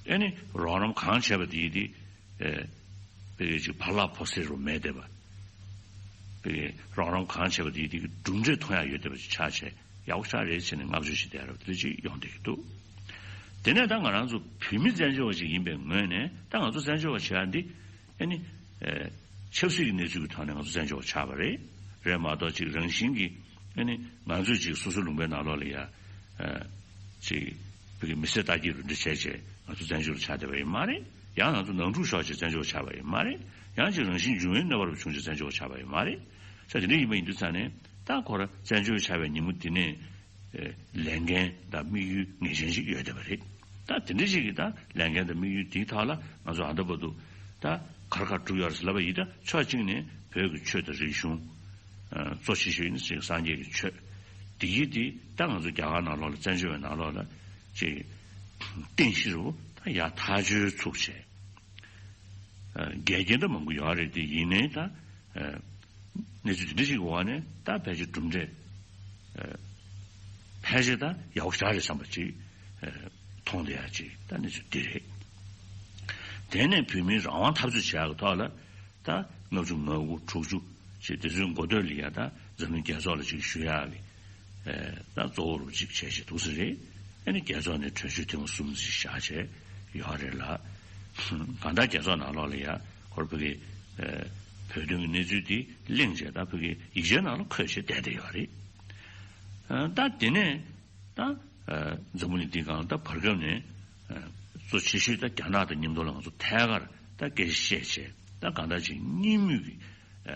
ཨེ་ནི་རོགས་རམ་གང་བྱས་པ་དེ་དེ་དཔེ་ཅིག་བར་ལག་ཕོ་སེར་རུ་མེད་བསྡད་པ། དཔེ་རོགས་རམ་གང་བྱས་པ་དེ་དེ་གྲུབ་འབྲས་མཐོང་ཡ་ཡོད་བསྡད་པ་ཅིག་ཆགས་བྱས་ཡག་པོ་ཆགས་རེད་ཟེར་ནས་བསྔགས་བརྗོད་བྱེད་བསྡད་རབས་དེ་འདྲ་ཅིག་ཡོང་བསྡད་ཀྱི་འདུག་དེ་ནས་ད་ང་རང་ཚོ་བོད་མི་བཙན་བྱོལ་བ་ཞིག་ཡིན་པའི་ངོས་ནས་ད་ང་ཚོ་བཙན་བྱོལ་བ་བྱེད་ཡ་འདི། ཨེ་ནི། ཨེ། ཆབ་སྲིད་ཀྱི་གནས་ཚུལ་གྱི་ཐོག་ནས་ང་ཚོ་བཙན་བྱོལ་བ་ཆགས་པ་རེད། རེད་མ་གཏོགས་ཅིག་རང་བཞིན་གྱིས་ཨེ་ནི་ང་ཚོས་ཅིག་སོ་སོའི་ལུང་པའི་ནང་ལོགས་ལ་ཡ། ཨེ། ཅིག་བོད་ཀྱི་མི་སེར་ལྟ་སྐྱེས་རུ་འདྲ་བྱས་བྱས་ང་ཚོ་བཙན་བྱོལ་བ་ཆགས་བསྡད་པ་ཡིན་མ་རེད། ཡང་ང་ཚོ་ནང་འཁྲུག་ཤོར་བྱས་བཙན་བྱོལ་བ་ཆགས་པ་ཡིན་མ་རེད། ཡང་ཅིག་རང་བཞིན་འབྱུང་བའི་གནོད་པ་རུ་བྱུང་བྱས་བཙན་བྱོལ་བ་ཆགས་པ་ཡིན་མ་རེད། ས་དེ་འདྲ་ཡིན་པ་ཡིན་དུས་ཙང་ནས། ད་ཁོ་རང་བཙན་བྱོལ་བྱ་བའི་ཉིན་མོ་འདི་ནས་ཨེ་ལས་འགན་དང་དམིགས་ཡུལ་ངེས་ཅན་ཞིག་ཡོད་བསྡད་པ་རེད། ད་དེ་འདྲ་ཞིག་གིས་ད་ལས་འགན་དང་དམིགས་ཡུལ་འདིའི་ཐོག་ལ་ང་ཚོ་ཨ་ད་བར་དུ་ད་གར་གར་བསྒྲུབས་ཡོད་རེད་ཟེར་ལབ་པ་ཡིན། ད་ཕྱོགས་གཅིག་ནས་བོད་ཀྱི་ཆོས་དང་རིག་གཞུང་། ཨ་གཙོ་ཆེ་ཤོས་ནི་ཅིག་སངས་རྒྱས་ཀྱི་ཆོས། དེ་ཡིས་དེ་ད་ང་ཚོ་རྒྱ་གར་ནང་ལོགས་ལ་བཙན་བྱོལ་བའི་ནང་ལོགས་ལ་ཅིག་རྟེན་གཞི་རུ་ད་ཡར་ཐག་གཅོད་ཚུགས་བྱས། ཨ་འགལ་རྐྱེན་ད་མང་པོ་ཡོད་རེད་དེ། ཡིན་ནའི་ད་ཨ་གནས་ཚུལ་དེ་འདྲ་ཞིག་གི་འོག་ནས་ད་ཕལ་ཆེར་གྲུབ་འབྲས་ཨ་ཕལ་ཆེར་ད་ཡག་པོ་ཞེ་དྲག་རེད་བསམ་པ་ཅིག་ཨ་མཐོང་བསྡད་ཡག་ཅིག་ད་གནས་ཚུལ་འདི་རེད། དེ་ནས་བོད་མིའི་རང་དབང་འཐབ་རྩོད་བྱེད་ཡག་གི་ཐོག་ལ་ད་ལྔ་བཅུ་ང་དགུ་དྲུག་ཅུ་ཞེས་དེ་ཚོའི་འགོ་སྟོད་ལ་ཡ་ད་འཛམ་གླིང་རྒྱལ་ཚོགས་ལ་ཅིག་ཞུ་ཡག་གི་ཨེ་ད་གཙོ་བོ་རུ་ཅིག་བྱས་བྱས་འདུག་ས་རེད། ཨ་ནི་རྒྱལ་ཚོགས་ནས་གྲོས་ཆོད་ཐེངས་གསུམ་ཅིག་བཞག་བྱས་ཡོད་རེད་ལ། གང་ལྟར་རྒྱལ་ཚོགས་ནང་ལོགས་ལ་ཡ་ཁོར་བོད་ཀྱི་ཨེ་བོད་དོན་གྱི་གནས་ཚུལ་འདི་གླེང་བྱས་ད་བོད་ཀྱི་ཡིག་ཆའི་ནང་ལ་འཁོད་བྱས་བསྡད་བསྡད་ཡོད་རེད། ཨ་ད་དེ་ནས་ད་ཨ་འཛམ་བུ་གླིང་འདིའི་སྒང་ད་བར་སྐབས་ནས་ཨ་གཙོ་ཆེ་ཤོས་ད་རྒྱ་ནག་དང་མཉམ་དུ་ལ་ང་ཚོ་ཐད་ཀར་ད་སྐད་ཆ་བཤད་བྱས་ད་གང་ལྟར་ཅིག་གཉིས་མོས་ཀྱི་ཨ་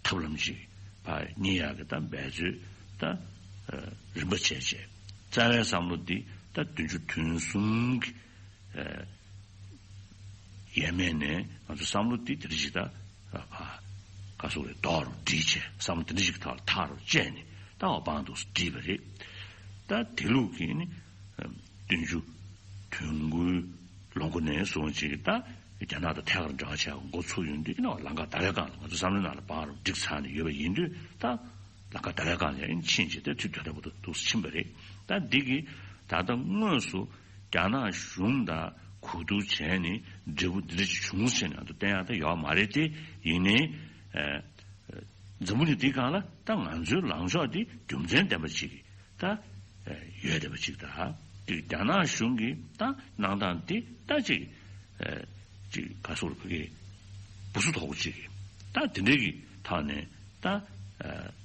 ཐབས་ལམ་ཅིག་ཕར་གཉེར་ཡག་གི་ད་འབད་རྩོལ་ད་ཨ་རིམ་པ་བྱས་བྱས། རྩ་བའི་བསམ་བློ་འདི་ད་བདུན་ཅུ་དོན་གསུམ་གྱི་ཨ་ཡས་མས་ནས་ང་ཚོ་བསམ་བློ་འདི་དེ་འདྲ་ཞིག་ད་ཕ་ག་སོགས་རེ་རྡོག་རུ་བསྒྲིལ་བྱས་བསམ་བློ་དེ་འདྲ་ཞིག་ཐག་ལ་ཐག་རུ་བཅད་ནས་ད་འོ་པང་དུ་བསྒྲིལ་བ་རེད། ད་དེ་ལུགས་ཀྱི་ནི་བདུན་ཅུ་དོན་དགུའི་ལོ་འགོ་ནས་བཟུང་ཅིག་ད་རྒྱ་ནག་དང་ཐད་ཀར་འབྲེལ་བ་བྱས་འགོ་ཚུགས་ཡོང་དུས་ནི་ལམ་ཁ་ད་གའི་སྒང་ལ་ང་ཚོ་བསམ་བློའི་ནང་ལ་པང་རུ་བསྒྲིགས་ཚར་ནས་ཡོད་པ་ཡིན་དུས་ད་ལམ་ཁ་ད་གའི་སྒང་ལ་ཡང་ཕྱིན་བྱས་ཏེ་དུས་ད་ལྟ་བར་དུ་འདུག་ཕྱིན་པ་རེད། ད་འདི་གི་ད་ལྟ་དངོས་སུ་རྒྱ་ནག་གཞུང་དང་གོ་བསྡུར་བྱས་ནས་འབྲས་བུ་འདི་འདྲ་ཞིག་བྱུང་ཟེར་ནས་ང་ཚོ་བསྟན་ཡག་ད་ཡོད་མ་རེད་དེ། ཡིན་ནའི་ཨ་འཛམ་བུ་གླིང་འདིའི་སྒང་ལ་ད་ང་ཚོའི་ལངས་ཕྱོགས་འདི་རྒྱུ་མཚན་ལྡན་པ་ཅིག་གི་ད་ཨ་ཡོད་བསྡད་པ་ཅིག་ད་དེ་རྒྱ་ནག་གཞུང་གི་ད་གནང་སྟངས་འདི་ད་ཅིག་ཨ་ཅིག་ག་སོགས་ལ་བོད་ཀྱི་སྦུ་སུ་དོག་པོ་ཅིག་གི་ད་དེ་འདྲའི་གི་ཐོག་ནས་ད་ཨ་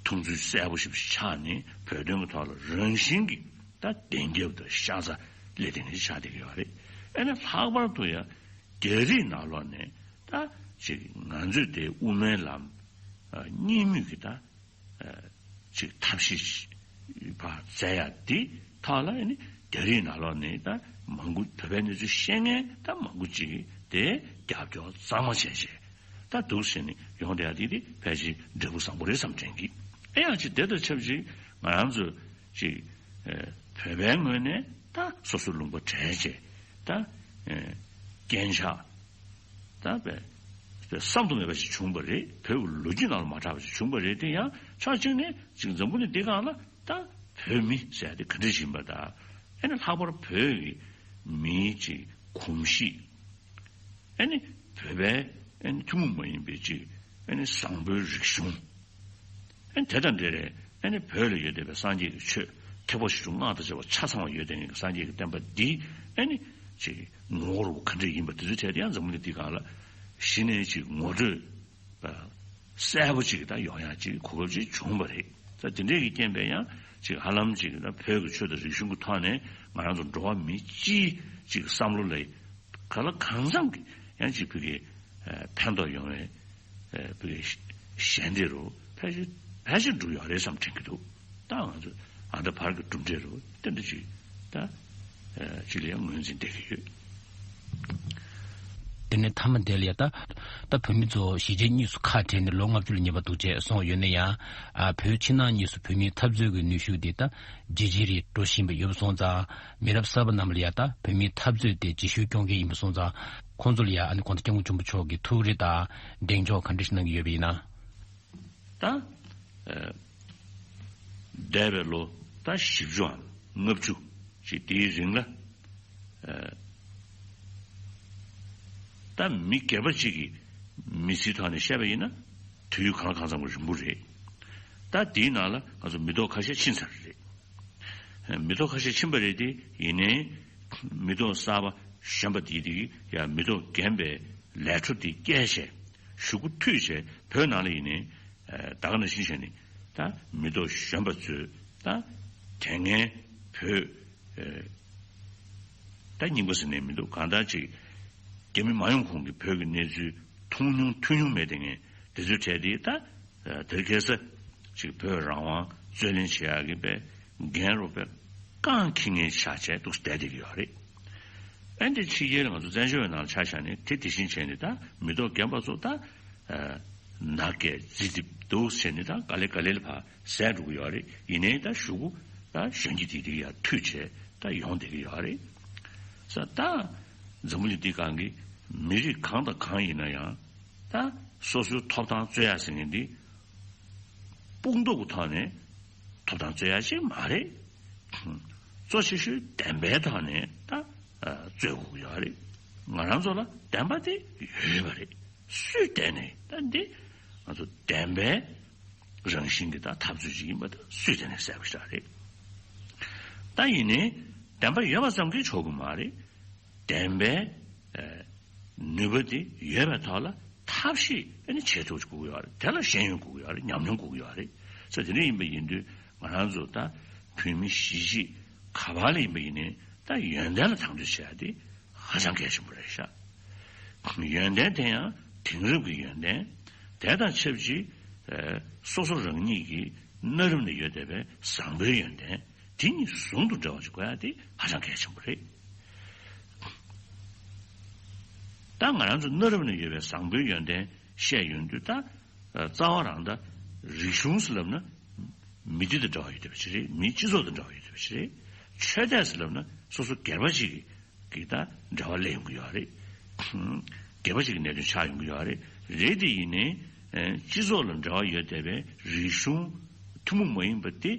མཐོང་ཚུལ་གསལ་པོ་ཞིག་ཆགས་ནས་བོད་དོན་གྱི་ཐོག་ལ་རང་བཞིན་གྱི་ད་བདེན་རྒྱབ་དང་ཤ་ཚ་ལས་དེ་ནས་ཆགས་བསྡད་ཀྱི་ཡོད་རེད། ཨ་ནི་ལྷག་པར་དུ་ཡང་རྒྱ་རིགས་ནང་ལོགས་ནས་ད་ཅིག་ང་ཚོས་དེ་དབུ་མའི་ལམ་ཨ་གཉིས་མོས་ཀྱི་ད་ཨ་ཅིག་ཐབས་ཤེས་ཕར་བཙལ་ཡག་དེ་ཐོག་ལ་ཨ་ནི་རྒྱ་རིགས་ནང་ལོགས་ནས་ད་མང་པོ་བོད་པའི་གནས་ཚུལ་ཤེས་མཁན་ད་མང་པོ་ཅིག་དེ་རྒྱབ་སྐྱོར་གཙང་མ་བྱས་བྱས་ད་འདུག་ཟེར་ནས་ཡོང་བསྡད་ཡག་དེ་དེ་ཕལ་ཆེར་འབྲས་བུ་བཟང་པོ་རེད་བསམ་དྲན་གི། ཨེ་ཡང་ཅིག་དེ་དང་ཆབས་ཅིག་ང་རང་ཚོ་ཅིག་ཨ་བོད་པའི་ངོས་ནས་ད་སོ་སོའི་ལུང་པ་བྲལ་བྱས་ད་ཨ་རྐྱེན་ཆག་ད་བས་བསམ་དུ་མེད་པ་ཞིག་བྱུང་བ་རེད། བོད་ཀྱི་ལོ་རྒྱུས་ནང་ལ་མ་གྲགས་པ་ཞིག་བྱུང་བ་རེད། དེ་ཡང་ཕྱོགས་གཅིག་ནས་ཅིག་འཛམ་བུ་གླིང་འདི་སྒང་ལ་ད་བོད་མི་ཟེར་ཡག་དེ་ག་འདྲ་ཞིག་ཡིན་པ་དང་། ཨེ་ནི་ལྷག་པར་བོད་ཀྱི་མིའི་ཅིག་གོམས་གཤིས། ཨེ་ནི་བོད་པའི་ཨེ་ནི་ཐུན་མོང་མ་ཡིན་པའི་ཅིག་ཨེ་ནི་བཟང་པོའི་རིག་གཞུང་། ཨེ་ནི་དེ་དང་འབྲེལ་བའི་ཨེ་ནི་བོད་ལ་ཡོད་བསྡད་པའི་སངས་རྒྱས་ཀྱི་ཆོས་ཐེག་པ་ཆེ་ཆུང་སྔགས་དང་བཅས་པ་ཆ་ཚང་བ་ཡོད་བསྡད་མཁན་གྱི་སངས་རྒྱས་ཀྱི་བསྟན་པ་འདི་ཨེ་ནི་ཅིག་ངོ་བོ་རུ་ག་འདྲ་ཡིན་པ་དེ་ཚོའི་གྲས་དེ་ཡང་འཛམ་བུ་གླིང་འདིའི་སྒང་ལ་གཞི་ནས་ཅིག་ངོ་སྤྲོད་གསལ་པོ་ཅིག་ད་ཡོང་ཡག་ཅིག་གོ་སྐབས་ཅིག་བྱུང་བ་རེད། ད་དེ་འདྲས་ཀྱི་རྐྱེན་པས་ཡང་ཅིག་ཧ་ལམ་ཅིག་ད་བོད་ཀྱི་ཆོས་དང་རིག་གཞུང་གི་ཐོག་ནས་ང་རང་ཚོ་འགྲོ་བ་མི་སྤྱིའི་ཅིག་བསམ་བློ་ལ་གང་ལ་གང་འཚམ་གྱི་ཡང་ཅིག་བོད་ཀྱི་ཨ་ཕན་ཐོགས་ཡོང་བའི་ཨ་བོད་ཀྱི་ཞལ་འདེབས་རུ་ཕལ་ཆེར་ཕལ་ཆེར་འགྲོ་ཡོད་རེད་བསམ་དྲན་གྱི་འདུག་ད་ང་ཚོ་ཨ་ད་བར་གྱི་གྲུབ་འབྲས་རུ་དེ་འདྲ་ཅིག་ད་ཨ་ཅིག་ལ་ཡང་ངོས་འཛིན་བསྡད་ཀྱི་ཡོད། དེ་ནས་མཐའ་མ་དེ་ལ་ཡ་ད་ད་བོད་མི་ཚོ་གཞིས་བྱེས་གཉིས་སུ་ཁ་བྲལ་ནས་ལོ་ལྔ་བཅུ་ལ་ཉེ་བ་འདུག་ཅེས་གསུངས་ཡོད་ན་ཡང་། ཨ་བོད་ཕྱི་ནང་གཉིས་སུ་བོད་མིའི་འཐབ་རྩོད་ཀྱི་ནུས་ཤུགས་དེ་ད་ཇེ་ཆེ་རུ་འགྲོ་བཞིན་པ་ཡོད་པ་སོང་ཙང་། མི་རབས་གསར་པ་རྣམས་ལ་ཡ་ད་བོད་མིའི་འཐབ་རྩོད་དེ་རྗེས་ཤུལ་སྐྱོང་མཁན་ཡིན་པ་སོང་ཙང་། ཁོང་ཚོ་ལ་ཡ་ཨ་ནི་གོང་ས་སྐྱབས་མགོན་ཆེན་པོ་མཆོག་གིས་ཐུགས་རེ་དང་གདེང་འཇོག་ག་འདྲ་ཞིག་གནང་གི་ཡོད་པ་ཡིན་ན། ད་ཨ་འདས་པའི་ལོ་ད་བཞི་བཅུའམ་ལྔ་བཅུ་ཞིག་དེའི་རིང་ལ་ཨ་ད་མི་སྒེར་པ་གཅིག་གི་མི་ཚེའི་ཐོག་ནས་བཤད་པ་ཡིན་ན་དུས་ཡུན་གང་ལ་གང་འཚམ་རིང་པོ་རེད། ད་དེའི་ནང་ལ་ང་ཚོ་མི་ཐོག་ཁ་ཤས་ཕྱིན་ཚར་རེད། མི་ཐོག་ཁ་ཤས་ཕྱིན་པ་རེད་དེ། ཡིན་ནའི་མི་ཐོག་གསར་པ་གཞོན་པ་དེ་དེ་ཡང་མི་ཐོག་རྒན་པའི་ལས་འཕྲོ་དེ་བསྐྱལ་བྱས་གཞུག་གུ་མཐུད་བྱས་བོད་ནང་ལ་ཡིན་ནའི་ད་ག་ནང་བཞིན་བྱས་ནས་ད་མི་ཐོག་གཞོན་པ་ཚོས་ད་དེ་སྔའི་བོད་ད་རྙིང་པ་ཟེར་ནས་མི་འདུག་གང་ལྟར་ཅིག་རྒྱ་མི་མ་ཡོང་གོང་གི་བོད་ཀྱི་གནས་ཚུལ་མཐོང་མྱོང་ཐོས་མྱོང་མེད་དེ་ངས་དེ་ཚོའི་གྲས་དེ་ད། དེ་ག་ས་ཅིག་བོད་རང་དབང་རྩོད་ལེན་བྱེད་ཡག་གི་པའི་འགན་རུ་པའི་རྐང་འཁྱེར་མཁན་ཆགས་བྱས་འདུག་བསྡད་བསྡད་ཀྱི་ཡོད་རེད། ཨ་འདི་ཕྱི་རྒྱལ་ལ་ང་ཚོ་བཙན་བྱོལ་བའི་ནང་ལ་ཆ་བཞག་ནས་དེ་དེ་བཞིན་བྱས་ནས་ད་མི་ཐོག་རྒན་པ་ཚོ་ད་ནག་སྐད་རྫི་རྫི་འདུག་བྱས་ནས་ད་ག་ལེ་ག་ལེ་ལ་ཕར་ཟད་འགྲོ་གི་ཡོད་རེད། ཡིན་ནའི་ད་གཞུག་གུ་ད་གཞོན་སྐྱེས་དེ་དེ་ཡར་མཐུད་བྱས་ད་ཡོང་བསྡད་ཀྱི་ཡོད་རེད། ས་ད་འཛམ་བུ་གླིང་འདི་སྒང་གི་མི་རིགས་གང་དང་གང་ཡིན་ན་ཡང་ད་སོ་སོའི་ཐོབ་ཐང་རྩོད་ཡ་ཟེར་མཁན་འདི་དཔུང་སྟོབས་ཀྱི་ཐོག་ནས་ཐོབ་ཐང་རྩོད་ཡ་ཅིག་མ་རེད། གཙོ་ཆེ་ཤོས་བདེན་པའི་ཐོག་ནས་ད་རྩོད་དགོས་ཀྱི་ཡོད་རེད། ང་རང་ཚོ་ལ་བདེན་པ་དེ་ཡོད་པ་རེད། སུས་བལྟས་ནས་ད་འདི་ང་ཚོ་བདེན་པའི་རང་བཞིན་གྱི་ད་འཐབ་རྩོད་ཅིག་ཡིན་པ་ད་སུས་བལྟས་ནས་གསལ་པོ་ཞིག་རེད། ད་ཡིན་ནའི་བདེན་པ་ཡོད་པ་ཙམ་གྱིས་ཆོག་གི་མ་རེད། བདེན་པའི་ཨ་ནུས་པ་དེ་ཡོད་པའི་ཐོག་ལ་ཐབས་ཤེས་ཨ་ནི་བྱེད་ཐུབ་དགོས་ཀྱི་ཡོད་རེད། དེ་ལ་ཤེས་ཡོན་དགོས་ཀྱི་ཡོད་རེད། ཉམས་མྱོང་དགོས་ཀྱི་ཡོད་རེད། ས་དེ་འདྲ་ཡིན་པ་ཡིན་དུས་ང་རང་ཚོ་ད་བོད་མི་གཞིས་བྱེས་ག་བ་ལ་ཡིན་པ་ཡིན་ནའི་ད་ཡོན་ཏན་ལ་དང་དོད་བྱེད་ཡ་དེ་ཧ་ཅང་གལ་ཆེན་པོ་རེད་ཤག་ཡོན་ཏན་དེ་ཡང་དེང་རབས་ཀྱི་ཡོན་ཏན། དེ་དང་ཆབས་ཅིག་ཨ་སོ་སོ་རང་ཉིད་ཀྱི་གནའ་རབས་ནས་ཡོད་བསྡད་པའི་བཟང་པོའི་ཡོན་ཏན། དེ་གཉིས་ཟུང་དུ་འབྲེལ་བ་ཞིག་དགོས་ཡ་དེ་ཧ་ཅང་གལ་ཆེན་པོ་རེད། ད་ང་རང་ཚོ་གནའ་རབས་ནས་ཡོད་པའི་བཟང་པོའི་ཡོན་ཏན་བཤད་ཡོང་དུས་ད་རྩ་བ་རང་ད་རིག་གཞུང་ཟེར་ལབ་ན་མི་སྡེ་དང་འབྲེལ་བ་ཡོད་བསྡད་པ་ཞིག་རེད། མིའི་སྤྱི་ཚོགས་དང་འབྲེལ་བ་ཡོད་བསྡད་པ་ཞིག་རེད། ཆོས་དད་ཟེར་ལབ་ན་སོ་སོ་སྒེར་པ་ཅིག་གི་གི་ད་འབྲེལ་བ་སླེབས་ཡོང་གི་ཡོད་རེད། སྒེར་པ་ཞིག་གི་གནད་དོན་ཆགས་ཡོང་གི་ཡོད་རེད། རེད་དེ་ཡིན་ནའི་ཨེ་སྤྱི་ཚོགས་ལ་འབྲེལ་བ་ཡོད་བསྡད་པའི་རིག་གཞུང་ཐུན་མོང་མ་ཡིན་པ་དེ་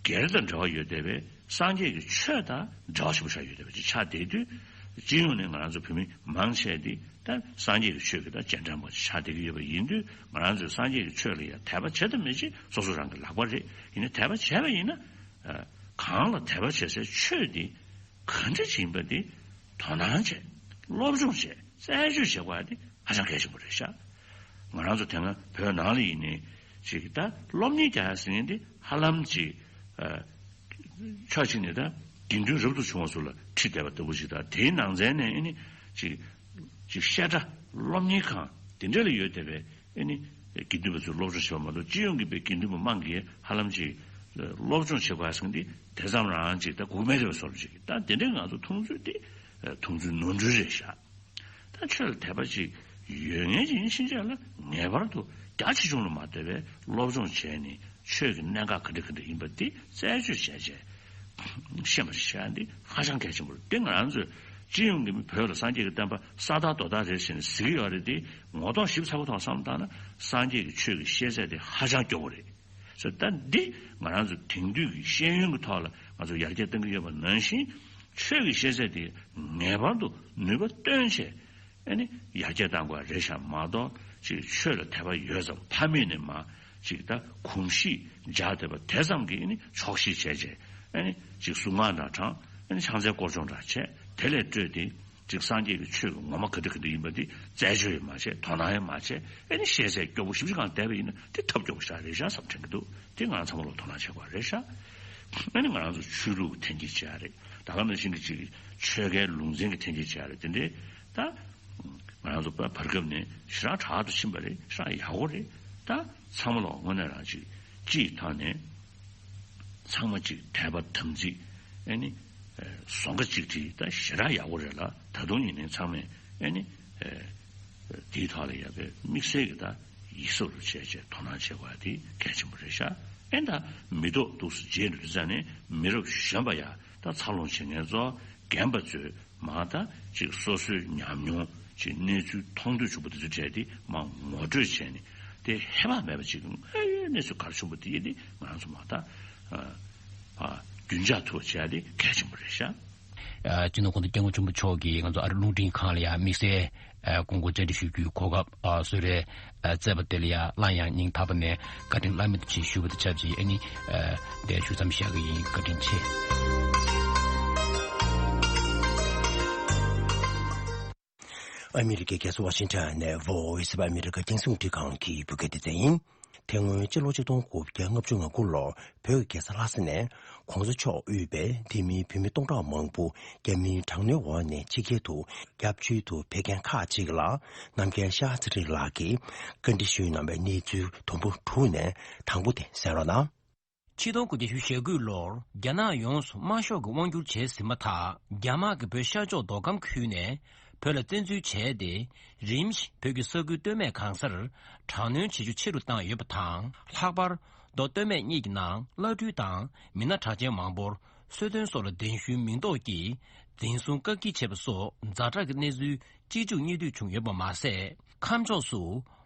སྒེར་དང་འབྲེལ་བ་ཡོད་བསྡད་པའི་སངས་རྒྱས་ཀྱི་ཆོས་དང་འབྲེལ་བ་ཞིབ་པོ་ཆགས་ཡོད་བསྡད་པ་ཅིག་ཆགས་བསྡད་དུས་སྤྱི་ཡོངས་ནས་ང་རང་ཚོ་བོད་མི་མང་ཆེ་དེ་ད་སངས་རྒྱས་ཀྱི་ཆོས་ཀྱི་ད་རྗེས་འབྲང་པ་ཆགས་བསྡད་ཀྱི་ཡོད་པ་ཡིན་དུས་ང་རང་ཚོས་སངས་རྒྱས་ཀྱི་ཆོས་ལ་ཡང་དད་པ་བྱེད་དང་མི་བྱེད་སོ་སོ་རང་གི་ལག་པ་རེད། ཡིན་ན་དད་པ་བྱས་པ་ཡིན་ན་ཨ་གང་ལ་དད་པ་བྱེད་སའི་ཆོས་དེ་ག་འདྲ་ཅིག་ཡིན་པ་འདི་དོ་སྣང་བྱས། སློབ་སྦྱོང་བྱས། རྩད་གཅོད་བྱེད་དགོས་ཡ་འདི་ཧ་ཅང་གལ་ཆེན་པོ་རེད་ཤག་ང་རང་ཚོ་དེ་སྔ་བོད་ནང་ལ་ཡིན་ནའི་ཅིག་ད་སློབ་གཉེར་རྒྱག་ཡ་ཟེར་མཁན་འདི་ཧ་ལམ་ཅིག་ཨ་ཕྱོགས་གཅིག་ནས་ད་དགེ་འདུན་རབ་ཏུ་བྱུང་བ་ཚོ་ལ་ཁྲིད་བསྡད་པ་ལྟ་བུ་ཅིག་དང་། དེའི་ནང་ཚན་ནས་ཨ་ནི་ཅིག་ཅིག་བཤད་གྲྭ་སློབ་གཉེར་ཁང་དེ་འདྲ་ལ་ཡོད་བསྡད་པའི་ཨ་ནི་དགེ་འདུན་པ་ཚོས་སློབ་སྦྱོང་བྱེད་པ་མ་གཏོགས་སྤྱི་ཡོངས་ཀྱི་པའི་དགེ་འདུན་པ་མང་གིས་ཧ་ལམ་ཅིག་སློབ་སྦྱོང་བྱེད་དགོས་ཟེར་མཁན་འདི་དེ་ཙམ་རང་ཅིག་ད་སྒུག་མེད་རེ་བའི་བཟོ་འདྲ་ཅིག་ད་དེ་འདྲའི་ང་ཚོ་མཐོང་ཚུལ་འདི་མཐོང་ཚུལ་ནོར་འཁྲུལ་རེད་ཤག་ད་ཆོས་ལ་དད་པ་ཅིག་ཡོད་མཁན་ཅིག་ཡིན་ཕྱིན་ཆད་ལ་ངེས་པར་དུ་རྒྱ་ཆེ་ཆུང་ལ་མ་ལྟོས་པའི་སློབ་སྦྱོང་བྱས་ནས་ཆོས་ཀྱི་གནད་འགག་ག་འདྲ་ག་འདྲ་ཡིན་པ་འདི་རྩད་གཅོད་བྱས་བྱས་ཤེས་པ་ཞིག་བྱས་འདི་ཧ་ཅང་གལ་ཆེན་པོ་རེད། དེ་ང་རང་ཚོས་སྤྱི་ཡོངས་ཀྱི་མི་བོད་ལ་སངས་རྒྱས་ཀྱི་བསྟན་པ་ས་ཐག་རྡོ་ཐག་རེད་ཟེར་ནས་ཟེར་གྱི་ཡོད་རེད་དེ། ངོ་ཐོག་ཞིབ་ཚགས་པོ་ཐོག་བསམ་བློ་བཏང་ན་སངས་རྒྱས་ཀྱི་ཆོས་ཀྱི་ཤེས་ཚད་དེ་ཧ་ཅང་སྐྱོ་བོ་རེད། ཟེར་ད་འདི་ང་རང་ཚོ་དེང་དུས་ཀྱི་ཤེས་ཡོན་གྱི་ཐོག་ལ་ང་ཚོ་ཡར་རྒྱས་གཏང་གི་ཡོད་པ་ནང་བཞིན་ཆོས་ཀྱི་ཤེས་ཚད་དེ་ངེས་པར་དུ་ནུས་པ་བཏོན་བྱས་ཨ་ནི་ཡར་རྒྱས་གཏང་དགོས་རེད་ཤག་མ་གཏོགས་ཅིག་ཆོས་ལ་དད་པ་ཡོད་ཙམ་ཕ་མེས་ནས་མ་ཅིག་ད་གོམས་གཤིས་འཇགས་བསྡད་པ་དེ་ཙམ་གྱིས་ཨ་ནི་ཆོག་ཤེས་བྱས་བྱས་ཨ་ནི་ཅིག་གཟུངས་སྔགས་འདྲ་བགྲང་། ཨ་ནི་ཕྱག་འཚལ་སྐོར་སྦྱོང་འདྲ་བྱས། དེ་ལས་སྤྲོས་ཏེ་ཅིག་སངས་རྒྱས་ཀྱི་ཆོས་ཀྱི་ངོ་མ་ག་འདྲ་ག་འདྲ་ཡིན་པ་འདི་རྩད་གཅོད་ཡང་མ་བྱས། དོ་སྣང་ཡང་མ་བྱས། ཨ་ནི་ཤེས་ཚད་སྐྱོ་པོ་ཞེ་པོ་ཅིག་སྒང་བསྡད་པ་ཡིན་ན་དེ་ཐབས་སྐྱོ་པོ་ཞིག་རེད་ཤག་བསམ་དྲན་གྱི་འདུག་དེ་ང་རང་ཚང་མ་ལོག་དོ་སྣང་བྱེད་དགོས་རེད་ཤག་ཨ་ནི་ང་རང་ཚོ་ཆོས་ལུགས་ཀྱི་འཐེན་འཁྱེར་བྱེད་ཡ་རེད། ད་ག་ནང་བཞིན་གྱི་ཅིག་ཆོལ་ཁའི་ལུང་ཚན་གྱི་འཐེན་འཁྱེར་བྱེད་ཡ་རེད། དེ་འདྲའི་ད་ང་རང་ཚོ་བར་སྐབས་ནས་ཞེ་དྲག་དྲག་ཏུ་ཕྱིན་པ་རེད། ཞེ་དྲག་ཡག་པོ་རེད། ད་ཚང་མ་ལོག་དངོས་གནས་རང་ཅིག་སྤྱིའི་ཐོག་ནས་ཚང་མ་ཅིག་དད་པ་དམ་ཚིག་ཨ་ནི་ཨ་ཟོང་ཁ་གཅིག་སྒྲིལ་ད་ཞེ་དྲག་ཡག་པོ་རེད་ལ། ད་དུང་ཡིན་ནའི་ཚང་མས་ཨ་ནི་ཨ་དེའི་ཐོག་ལ་ཡག་པའི་དམིགས་བསལ་གྱི་ད་ཡིད་གཟབ་རུ་བྱས་བྱས་དོ་སྣང་བྱེད་དགོས་ཡ་དེ་གལ་ཆེན་པོ་རེད་ཤག་ཨེ་ད་མི་ཐོག་འདུག་སེ་རྗེས་འགྲོ་དུས་ཙ་ནས་མི་རབས་གཞོན་པ་ཡ་ད་འཚར་ལོངས་བྱེད་མཁན་ཚོ་རྒན་པ་ཚོས་མ་ད་ཅིག་སོ་སོའི་ཉམས་མྱོང་ཅིག་གནས་ཚུལ་མཐོང་ཐོས་བྱུང་བ་དེ་ཚོའི་གྲས་དེ་མར་ངོ་སྤྲོད་བྱས་ནས་དེ་ཧེ་བག་མེད་པ་ཅིག་གི་དངོས་ཡོད་གནས་ཚུལ་ག་རེ་བྱུང་བ་དེ་ཡིན་དེ་ང་རང་ཚོ་མ་ད་ཨ་ཨ་རྒྱུན་འཇགས་ཐུབ་པ་བྱེད་ཡ་དེ་གལ་ཆེན་པོ་རེད་ཤག་ཨ་སྤྱི་ནོར་༸གོང་ས་༸སྐྱབས་མགོན་ཆེན་པོ་མཆོག་གིས་ང་ཚོ་ཨ་རི་རླུང་འཕྲིན་ཁང་ལ་ཡང་དམིགས་བསལ་ཨ་དགོངས་སྐོར་བཅར་འདྲི་ཞུ་རྒྱུའི་གོ་སྐབས་ཨ་གསོལ་རས་ཨ་བསྩལ་བ་དེ་ལ་ཡང་སླར་ཡང་སྙིང་ཐག་པ་ནས་བཀའ་དྲིན་བླ་མེད་དུ་ཆེ་ཞུ་བ་དང་ཆབས་ཅིག་ཨ་ནི་ཨ་འདིར་ཞུ་མཚམས་བཞག་གི་ཡིན། བཀའ་དྲིན་ཆེ། ཨ་མི་རི་ཀའི་རྒྱལ་ས་ཝ་ཤིང་ཊོན་ནས་Voice of America་རྒྱང་སྲིང་རླུང་འཕྲིན་ཁང་གི་བོད་སྐད་སྡེ་ཚན་ཡིན། དེ་སྔོན་སྤྱི་ལོ་ཆིག་སྟོང་དགུ་བརྒྱ་ལྔ་བཅུ་ང་དགུ་ལོར་བོད་ཀྱི་རྒྱལ་ས་ལྷ་ས་ནས་༸གོང་ས་མཆོག་དབུས་པའི་དེ་མིན་བོད་མི་སྟོང་ཕྲག་མང་པོ་རྒྱ་མིའི་དྲག་གནོན་འོག་ནས་ཕྱི་རྒྱལ་དུ་སྐྱབས་བཅོལ་དུ་ཕེབས་མཁན་ཁག་ཅིག་ལ་རྣམ་རྒྱལ་ཤཱ་ཚེ་རིང་ལགས་ཀྱིས་བཀའ་འདྲི་ཞུས་གནང་བའི་གནས་ཚུལ་དུམ་བུ་དྲུག་ནས་དང་པོ་དེ་གསན་རོགས་གནང་། ཆིག་སྟོང་དགུ་བརྒྱ་ཞེ་དགུ་ལོར་རྒྱ་ནག་ཡོངས་སུ་དམར་ཤོག་གི་དབང་བསྒྱུར་བྱས་ཟིན་མ་ཐག་རྒྱ་དམག་གིས་བོད་ཤར་ཕྱོགས་མདོ་ཁམས་ཁུལ་ནས་བོད་ལ་བཙན་འཛུལ་བྱས་ཏེ། རིམ་བཞིན་བོད་ཀྱི་ས་ཁུལ་སྟོད་སྨད་གང་སར་དྲག་གནོན་བྱེད་རྒྱུ་ཆེ་རུ་བཏང་ཡོད་པ་དང་། ལྷག་པར་མདོ་སྟོད་སྨད་གཉིས་ཀྱི་ནང་བླ་སྤྲུལ་དང་མི་སྣ་གྲགས་ཅན་མང་པོར་གསོལ་སྟོན་སོགས་ལ་གདན་ཞུའི་མིང་འདོགས་ཀྱིས་འཛིན་བཟུང་བཀག་སྐྱིལ་བྱས་པ་སོགས་ཛ་དྲག་གི་གནས་ཚུལ་གཅིག་མཇུག་གཉིས་མཐུད་བྱུང་ཡོད་པ་མ་ཟད། ཁམས་ཕྱོགས་སུ་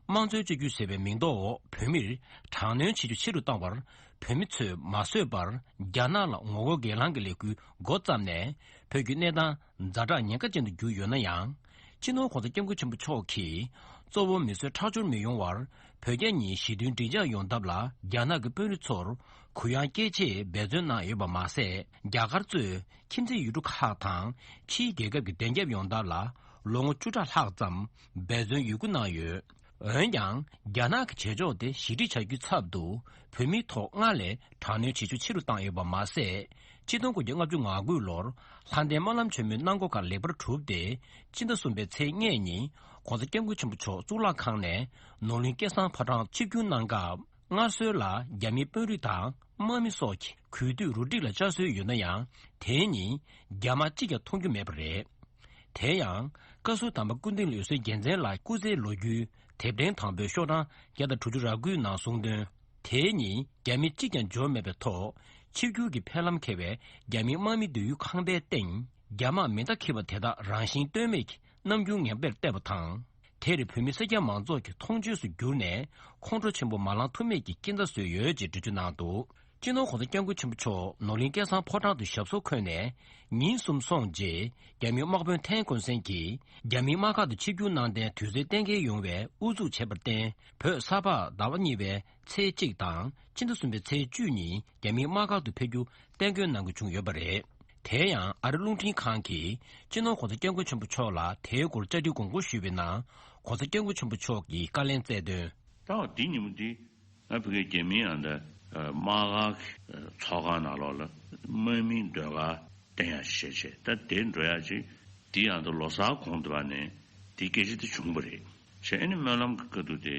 དམངས་གཙོའི་བཅོས་བསྒྱུར་ཟེར་བའི་མིང་འདོགས་འོག་བོད་མིར་དྲག་གནོན་བྱེད་རྒྱུ་ཆེ་རུ་བཏང་བར་བོད་མི་ཚོས་མ་བཟོད་པར་རྒྱ་ནག་ལ་ངོ་རྒོལ་སྒེར་ལངས་ཀྱི་ལས་འགུལ་འགོ་བརྩམས་ནས། བོད་ཀྱི་གནས་སྟངས་ཛ་དྲག་ཉེན་ཁ་ཅན་དུ་གྱུར་ཡོད་ན་ཡང་། སྤྱི་ནོར་༸གོང་ས་༸སྐྱབས་མགོན་ཆེན་པོ་མཆོག་གིས་གཙོ་བོ་མི་གསོད་ཁྲག་སྦྱོར་མི་ཡོང་བར་བོད་རྒྱ་གཉིས་ཞི་མཐུན་འགྲིག་འཇགས་ཡོང་ཐབས་ལ་རྒྱ་ནག་གི་དཔོན་རིགས་ཚོར་གུ་ཡངས་བསྐྱེད་ཆེད་འབད་བརྩོན་གནང་ཡོད་པ་མ་ཟད། རྒྱ་གར་གཙོས་ཁྱིམ་མཚེས་ཡུལ་གྲུ་ཁག་དང་ཕྱིའི་རྒྱལ་ཁབ་ཀྱི་བདེ་འཇགས་ཡོང་ཐབས་ལ་ལོ་ངོ་བཅུ་ཕྲག་ལྷག་ཙམ་འབད་བརྩོན་ཡོད་རྒུ་གནང་ཡོད། འོན་ཀྱང་། རྒྱ་ནག་གི་བྱེད་ཕྱོགས་དེ་ཞི་འགྲིག་བྱ་རྒྱུའི་ཚབ་ཏུ་བོད་མིའི་ཐོག་སྔར་ལས་དྲག་གནོན་བྱེད་ཤུགས་ཆེ་རུ་བཏང་ཡོད་པ་མ་ཟད། ཆིག་སྟོང་དགུ་བརྒྱ་ལྔ་བཅུ་ང་དགུ་ལོར་ལྷ་ལྡན་སྨོན་ལམ་ཆེན་མོའི་གནང་སྒོ་ཁག་ལེགས་པར་གྲུབ་སྟེ། སྤྱི་ཟླ་གསུམ་པའི་ཚེས་ལྔ་ཉིན་༸གོང་ས་༸སྐྱབས་མགོན་ཆེན་པོ་མཆོག་གཙུག་ལག་ཁང་ནས་ནོར་གླིང་སྐལ་བཟང་ཕོ་བྲང་ཆིབས་བསྒྱུར་གནང་སྐབས། སྔར་སྲོལ་ལ་རྒྱ་མིའི་དཔོན་རིགས་དང་དམག་མི་སོགས་ཀྱིས་གུས་འདུད་རུ་སྒྲིག་ལ་བཅར་སྲོལ་ཡོད་ན་ཡང་། དེའི་ཉིན་རྒྱ་དམག་གཅིག་ཀྱང་མཐོང་རྒྱུ་མེད་པ་རེད། དེ་ཡང་། བཀའ་ཟུར་དམ་པ་ཀུན་ལྡིང་འོད་ཟེར་རྒྱལ་མཚན་ལགས་སྐུ་ཚེའི་ལོ་རྒྱུས་དེབ་ཕྲེང་དང་པོའི་ཤོག་གྲངས་བརྒྱ་དང་དྲུག་ཅུ་རེ་དགུའི་ནང་གསུངས་དོན། དེའི་ཉིན་རྒྱ་མི་གཅིག་ཀྱང་འབྱོར་མེད་པའི་ཐོག་ཆིབས་བསྒྱུར་གྱི་ཕེབས་ལམ་འཁེལ་བའི་རྒྱ་མིའི་དམག་མི་སྡོད་ཡུལ་ཁང་པའི་སྟེང་རྒྱ་དམག་མེ་མདའ་འཁྱེར་བ་དེ་དག་རང་བཞིན་སྟོན་མེད་ཀྱི་རྣམ་འགྱུར་ངན་པར་བལྟས་པ་དང་། དེར་བོད་མི་སེར་སྐྱ་མང་ཚོགས་ཀྱི་མཐོང་ཆོས་སུ་གྱུར་ནས་ཁོང་ཁྲོ་ཆེན་པོ་མ་ལངས་ཐུབ་མེད་ཀྱི་རྐྱེན་རྩ་བཟོས་ཡོད་ཅེས་འགྲེལ་བརྗོད་གནང་འདུག་སྤྱི་ནོར་༸གོང་ས་༸སྐྱབས་མགོན་ཆེན་པོ་མཆོག་ནོར་གླིང་སྐལ་བཟང་ཕོ་བྲང་དུ་ཞབས་སོར་འཁོད་ནས་ཉིན་གསུམ་སོང་རྗེས་རྒྱ་མིའི་དམག་དཔོན་ཐན་ཀོན་སན་གྱིས་རྒྱ་མིའི་དམག་སྒར་དུ་ཆིབས་བསྒྱུར་གནང་གཏན་དུས་ཚོད་གཏན་འཁེལ་ཡོང་བའི་ཨུ་ཚུགས་བྱས་པར་བརྟེན། བོད་ས་ཕག་ཟླ་བ་གཉིས་པའི་ཚེས་གཅིག་དང་ཕྱི་ཟླ་གསུམ་པའི་ཚེས་བཅུ་ཉིན་རྒྱ་མིའི་དམག་སྒར་དུ་ཕེབས་རྒྱུ་གཏན་འཁེལ་གནང་དགོས་བྱུང་ཡོད་པ་རེད། དེ་ཡང་ཨ་རི་རླུང་འཕྲིན་ཁང་གིས་སྤྱི་ནོར་༸གོང་ས་༸སྐྱབས་མགོན་ཆེན་པོ་མཆོག་ལ་དེའི་སྐོར་བཅར་འདྲི་དགོངས་སྐོར་ཞུས་པའི་ནང་༸གོང་ས་༸སྐྱབས་མགོན་ཆེན་པོ་མཆོག་གིས་བཀའ་ལན་སྩལ་དོན། ད་འདི་ཉིན་མོ་འདི་ང་ཕ་གིའི་རྒྱ་མིའི་ཨ་འདྲ་དམག་སྒར་ཚོགས་ཁང་ནང་ལོགས་ལ་དམག་མིའི་ཟློས་གར་བསྟན་ཡག་ཞེས་བྱས། ད་དེ་འགྲོ་ཡག་ཅིག་འདི་ཨ་འདྲ་ལོ་གསར་གོང་དུ་བ་ནས་འདི་སྐད་ཆ་དེ་བྱུང་བ་རེད། བྱས་ཨ་ནི་སྨོན་ལམ་གྱི་སྐབས་དུ་དེ་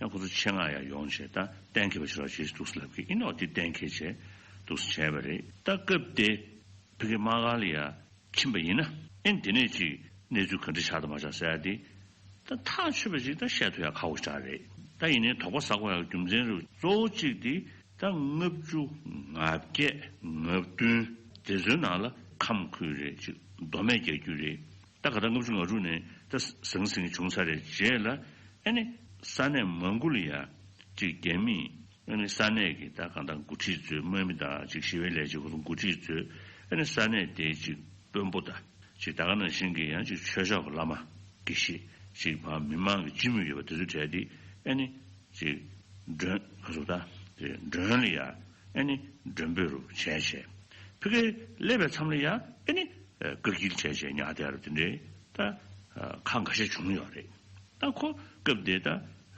ཡང་ཁོ་ཚོ་ཆེད་མངགས་ཡག་ཡོང་བྱས། ད་གཏན་འཁེལ་བ་ཞིག་རོགས་བྱེད་འདུག་ཟེར་ལབ་ཀྱི་ཨིན་ནོག་དེ་གཏན་འཁེལ་བྱས་འདུག་ཟེར་བྱས་པ་རེད། ད་སྐབས་དེ་ཕ་གི་དམག་སྒར་ལ་ཡ་ཕྱིན་པ་ཡིན་ན། ཨེ་དེ་ནས་ཅིག་གནས་ཚུལ་ག་འདྲ་ཆགས་དང་མ་ཆགས་ཟེར་ཡ་དེ་ད་ཐག་ཆོད་པ་ཅིག་ད་བཤད་ཐུབ་ཡ་ཁག་པོ་ཞིག་རེད། ད་ཡིན་ནའི་དོགས་པ་ཟ་དགོས་ཡ་གི་རྒྱུ་མཚན་རུ་གཙོ་བོ་གཅིག་དེ་ད་ལྔ་བཅུ་ང་བརྒྱད་ང་བདུན་དེ་ཚོའི་ནང་ལ་ཁམས་ཁུལ་རེད། ཅིག་མདོ་སྨད་རྒྱག་རྒྱུ་རེད། ད་ག་ད་ལྔ་བཅུ་ང་དྲུག་ནས་ད་ཟང་ཟིང་བྱུང་ཚར་རེད། རྗེས་ལ་ཨེ་ནི་ས་གནས་མང་པོ་ལ་ཡ་ཅིག་རྒྱ་མིས་ཨ་ནི་ས་གནས་ཀྱི་ད་གང་ལྟར་འགོ་ཁྲིད་ཚོས་དམག་མི་དང་ཅིག་ཞི་བའི་ལས་བྱེད་ཁོ་ཚོ་འགོ་ཁྲིད་ཚོས་ཨ་ནི་ས་གནས་དེའི་ཅིག་དཔོན་པོ་དང་ཅིག་ད་ག་ནང་བཞིན་གྱི་ཡང་ཅིག་ཆོས་ཕྱོགས་ཀྱི་བླ་མ་དགེ་བཤེས་ཅིག་ཕར་མི་མང་གི་སྤྱི་མོས་ཡོད་པ་དེ་ཚོའི་གྲས་དེ་ཨ་ནི་ཅིག་མགྲོན་ང་ཚོ་ད་ཅིག་མགྲོན་ལ་ཡ་ཨ་ནི་མགྲོན་འབོད་རུ་བྱས་བྱས། ཕ་གིར་སླེབས་པའི་མཚམས་ལ་ཡ་ཨ་ནི་བཀག་སྐྱིལ་བྱས་བྱས་ཉག་དེ་རུ་དེ་འདྲའི་ད་ཁག་འགའ་ཤས་བྱུང་ཡོད་རེད། ད་ཁོ་སྐབས་དེ་ད་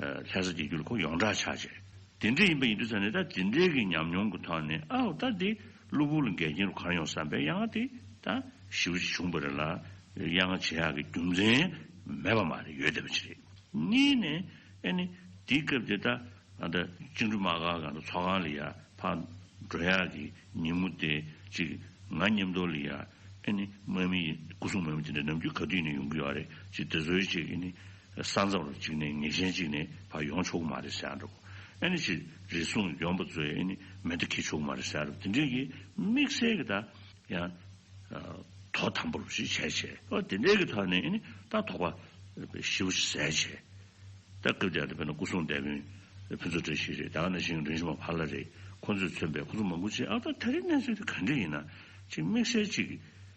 ལྷ་ས་རྒྱལ་རྒྱུད་ལ་ཁོ་ཡོངས་གྲགས་ཆགས་བྱས། དེ་འདྲ་ཡིན་པ་ཡིན་དུས་ཙ་ནས་ད་དེ་འདྲའི་གི་ཉམས་མྱོང་གི་ཐོག་ནས་ཨའོ་ད་འདི་གློ་བུར་ལ་འགལ་རྐྱེན་རུ་གང་ཡོང་བསམ་པའི་ཡ་ང་དེ་ད་ཞེ་པོ་ཅིག་བྱུང་བ་རེད་ལ། ཡ་ང་བྱེད་ཡག་གི་རྒྱུ་མཚན་མེད་པ་མ་རེད། ཡོད་བསྡད་པ་ཅིག་རེད། གཉིས་ནས་ཨེ་ནི་དེའི་སྐབས་དེ་ད་ཨ་ད་བཅིངས་འགྲོལ་དམག་སྒར་གང་དུ་ཚོགས་ཁང་ལ་ཡ་ཕར་འགྲོ་ཡག་གི་ཉིན་མོ་དེ་ཅིག་ང་མཉམ་དུ་ལ་ཡ་ཨེ་ནི་དམག་མི་ཡིན་སྐུ་སྲུང་དམག་མི་དེ་འདྲ་ནམ་རྒྱུན་ག་དུས་ནས་ཡོང་གི་ཡོད་རེད། ཅིག་དེ་ཚོའི་ཅིག་ཨེ་ནི་ས་མཚམས་རུ་ཅིག་ནས་ངེས་ཅན་ཅིག་ནས་ཕར་ཡོང་ཆོག་གི་མ་རེད་ཟེར་ཡག་འདྲ་པོ། ཨེ་ནི་ཅིག་རེ་ཟུང་ཡོང་པ་ཚོས་ཨེ་ནི་མེ་མདའ་འཁྱེར་ཆོག་གི་མ་རེད་ཟེར་ཡག་འདྲ་པོ། དེ་འདྲའི་གི་དམིགས་བསལ་གི་ད་ཡང་དོ་དམ་པོ་རུ་ཞིག་བྱས་བྱས། ཨོ་དེ་འདྲའི་གི་ཐོག་ནས་ཨེ་ནི་ད་དོགས་པ་ཞེ་པོ་ཞིག་ཟ་བྱས། ད་སྐབས་དེར་དཔེར་ན་སྐུ་སྲུང་སྡེ་དཔོན་ཕུན་ཚོགས་བཀྲ་ཤིས་རེད། ད་ག་ནང་བཞིན་རིན་ཆེན་མ་ཕ་ལ་རེད། ཁོང་ཚོས་མཚོན་པའི་ཁོང་ཚོ་མང་པོ་ཅིག་ཨ་ད་ད་རེས་གནས་ཚུལ་དེ་ག་འདྲ་ཡིན་ན་ཅིག་དམིགས་བསལ་ཅིག་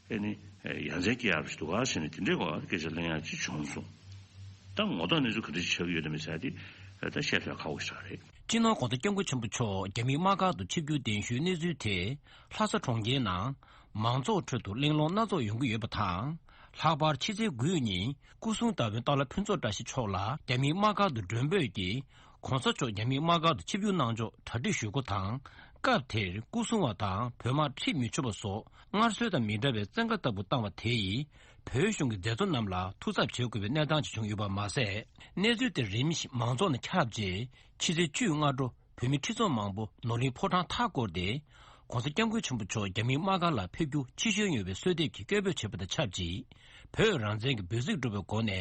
ཨེ་ནི་ཡ་མཚན་སྐྱེ་ཡག་ཞིག་འདུག་ག་ཟེར་ནས་དེ་འདྲའི་སྐོར་སྐད་ཆ་གླེང་ཡག་ཅིག་བྱུང་སོང་། ད་ངོ་ཐོག་གནས་ཚུལ་ག་འདྲ་ཅིག་ཆགས་ཀྱི་ཡོད་དམ་མེད་ཟེར་དེ་ད་བཤད་ཐུབ་ཡག་ཁག་པོ་ཞིག་རེད། སྤྱི་ནོར་༸གོང་ས་༸སྐྱབས་མགོན་ཆེན་པོ་མཆོག་རྒྱ་མིའི་དམག་སྒར་དུ་ཆིབས་བསྒྱུར་གདན་ཞུའི་གནས་ཚུལ་དེ་ལྷ་ས་གྲོང་ཁྱེར་ནང་མང་ཚོགས་ཁྲོད་དུ་གླེང་སློང་སྣ་ཚོགས་ཡོང་གི་ཡོད་པ་དང་། ལྷག་པར་ཕྱི་ཚེས་དགུ་ཉིན་སྐུ་སྲུང་ཟླ་བའི་སྟག་ལྷ་ཕུན་ཚོགས་བཀྲ་ཤིས་མཆོག་ལ་རྒྱ་མིའི་དམག་སྒར་དུ་མགྲོན་འབོད་ཀྱིས་ གོང་ས་མཆོག་རྒྱ་མིའི་དམག་སྒར་དུ་ཆིབས་བསྒྱུར་གནང་ཕྱོགས་གྲ་སྒྲིག་ཞུ་སྒོ་དང་། སྐབས་དེར་སྐུ་སྲུང་བ་དང་བོད་དམག་ཁྲིད་མི་ཆོག་པ་སོགས་སྔར་སྲོལ་དང་མི་འདྲ་བའི་བཙན་བཀའ་ལྟ་བུ་བཏང་བ་དེ་ཡིས་བོད་གཞུང་གི་མཛད་གཙོ་རྣམས་ལ་ཐུགས་འཚབ་བྱེད་དགོས་པའི་གནས་སྟངས་ཤིག་བྱུང་ཡོད་པ་མ་ཟད། གནས་ཚུལ་དེ་རིམ་བཞིན་མང་ཚོགས་ནང་ཁྱབ་རྗེས་ཕྱི་ཚེས་བཅུའི་སྔ་དྲོ་བོད་མི་ཁྲི་ཚོ་མང་པོ་ནོར་གླིང་ཕོ་བྲང་མཐའ་བསྐོར་ཏེ། གོང་ས་སྐྱབས་མགོན་ཆེན་པོ་མཆོག་རྒྱ་མིའི་དམག་སྒར་ལ་ཕེབས་རྒྱུ་ཕྱིར་བཤོལ་ཡོང་བའི་གསོལ་འདེབས་ཀྱིས་སྐད་འབོད་བྱས་པ་དང་ཆབས་ཅིག་བོད་རང་བཙན་གྱི་འབོད་ཚིག་སྒྲོག་པའི་སྒོ་ནས་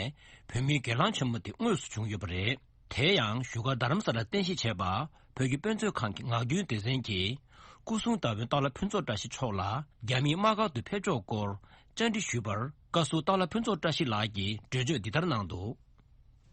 བོད་མིའི་སྒེར་ལངས་ཆེན་མོ་དེ་དངོས་སུ་བྱུང་ཡོད་པ་རེད། དེ་ཡང་བཞུགས་སྒར་རྡ་རམ་ས་ལར་རྟེན་གཞི་བྱས་པ་བོད་ཀྱི་དཔེ་མཛོད་ཁང་གི་ངག་རྒྱུན་སྡེ་ཚན་གྱིས་སྐུ་སྲུང་བདག་དབང་སྟག་ལྷ་ཕུན་ཚོགས་བཀྲ་ཤིས་མཆོག་ལ་རྒྱ་མིའི་དམག་སྒར་དུ་ཕེབས་ཕྱོགས་སྐོར་བཅར་འདྲི་ཞུས་པར། བཀའ་ཟུར་སྟག་ལྷ་ཕུན་ཚོགས་བཀྲ་ཤིས་ལགས་ཀྱིས་འགྲེལ་བརྗོད་འདི་ལྟར་གནང་འདུག་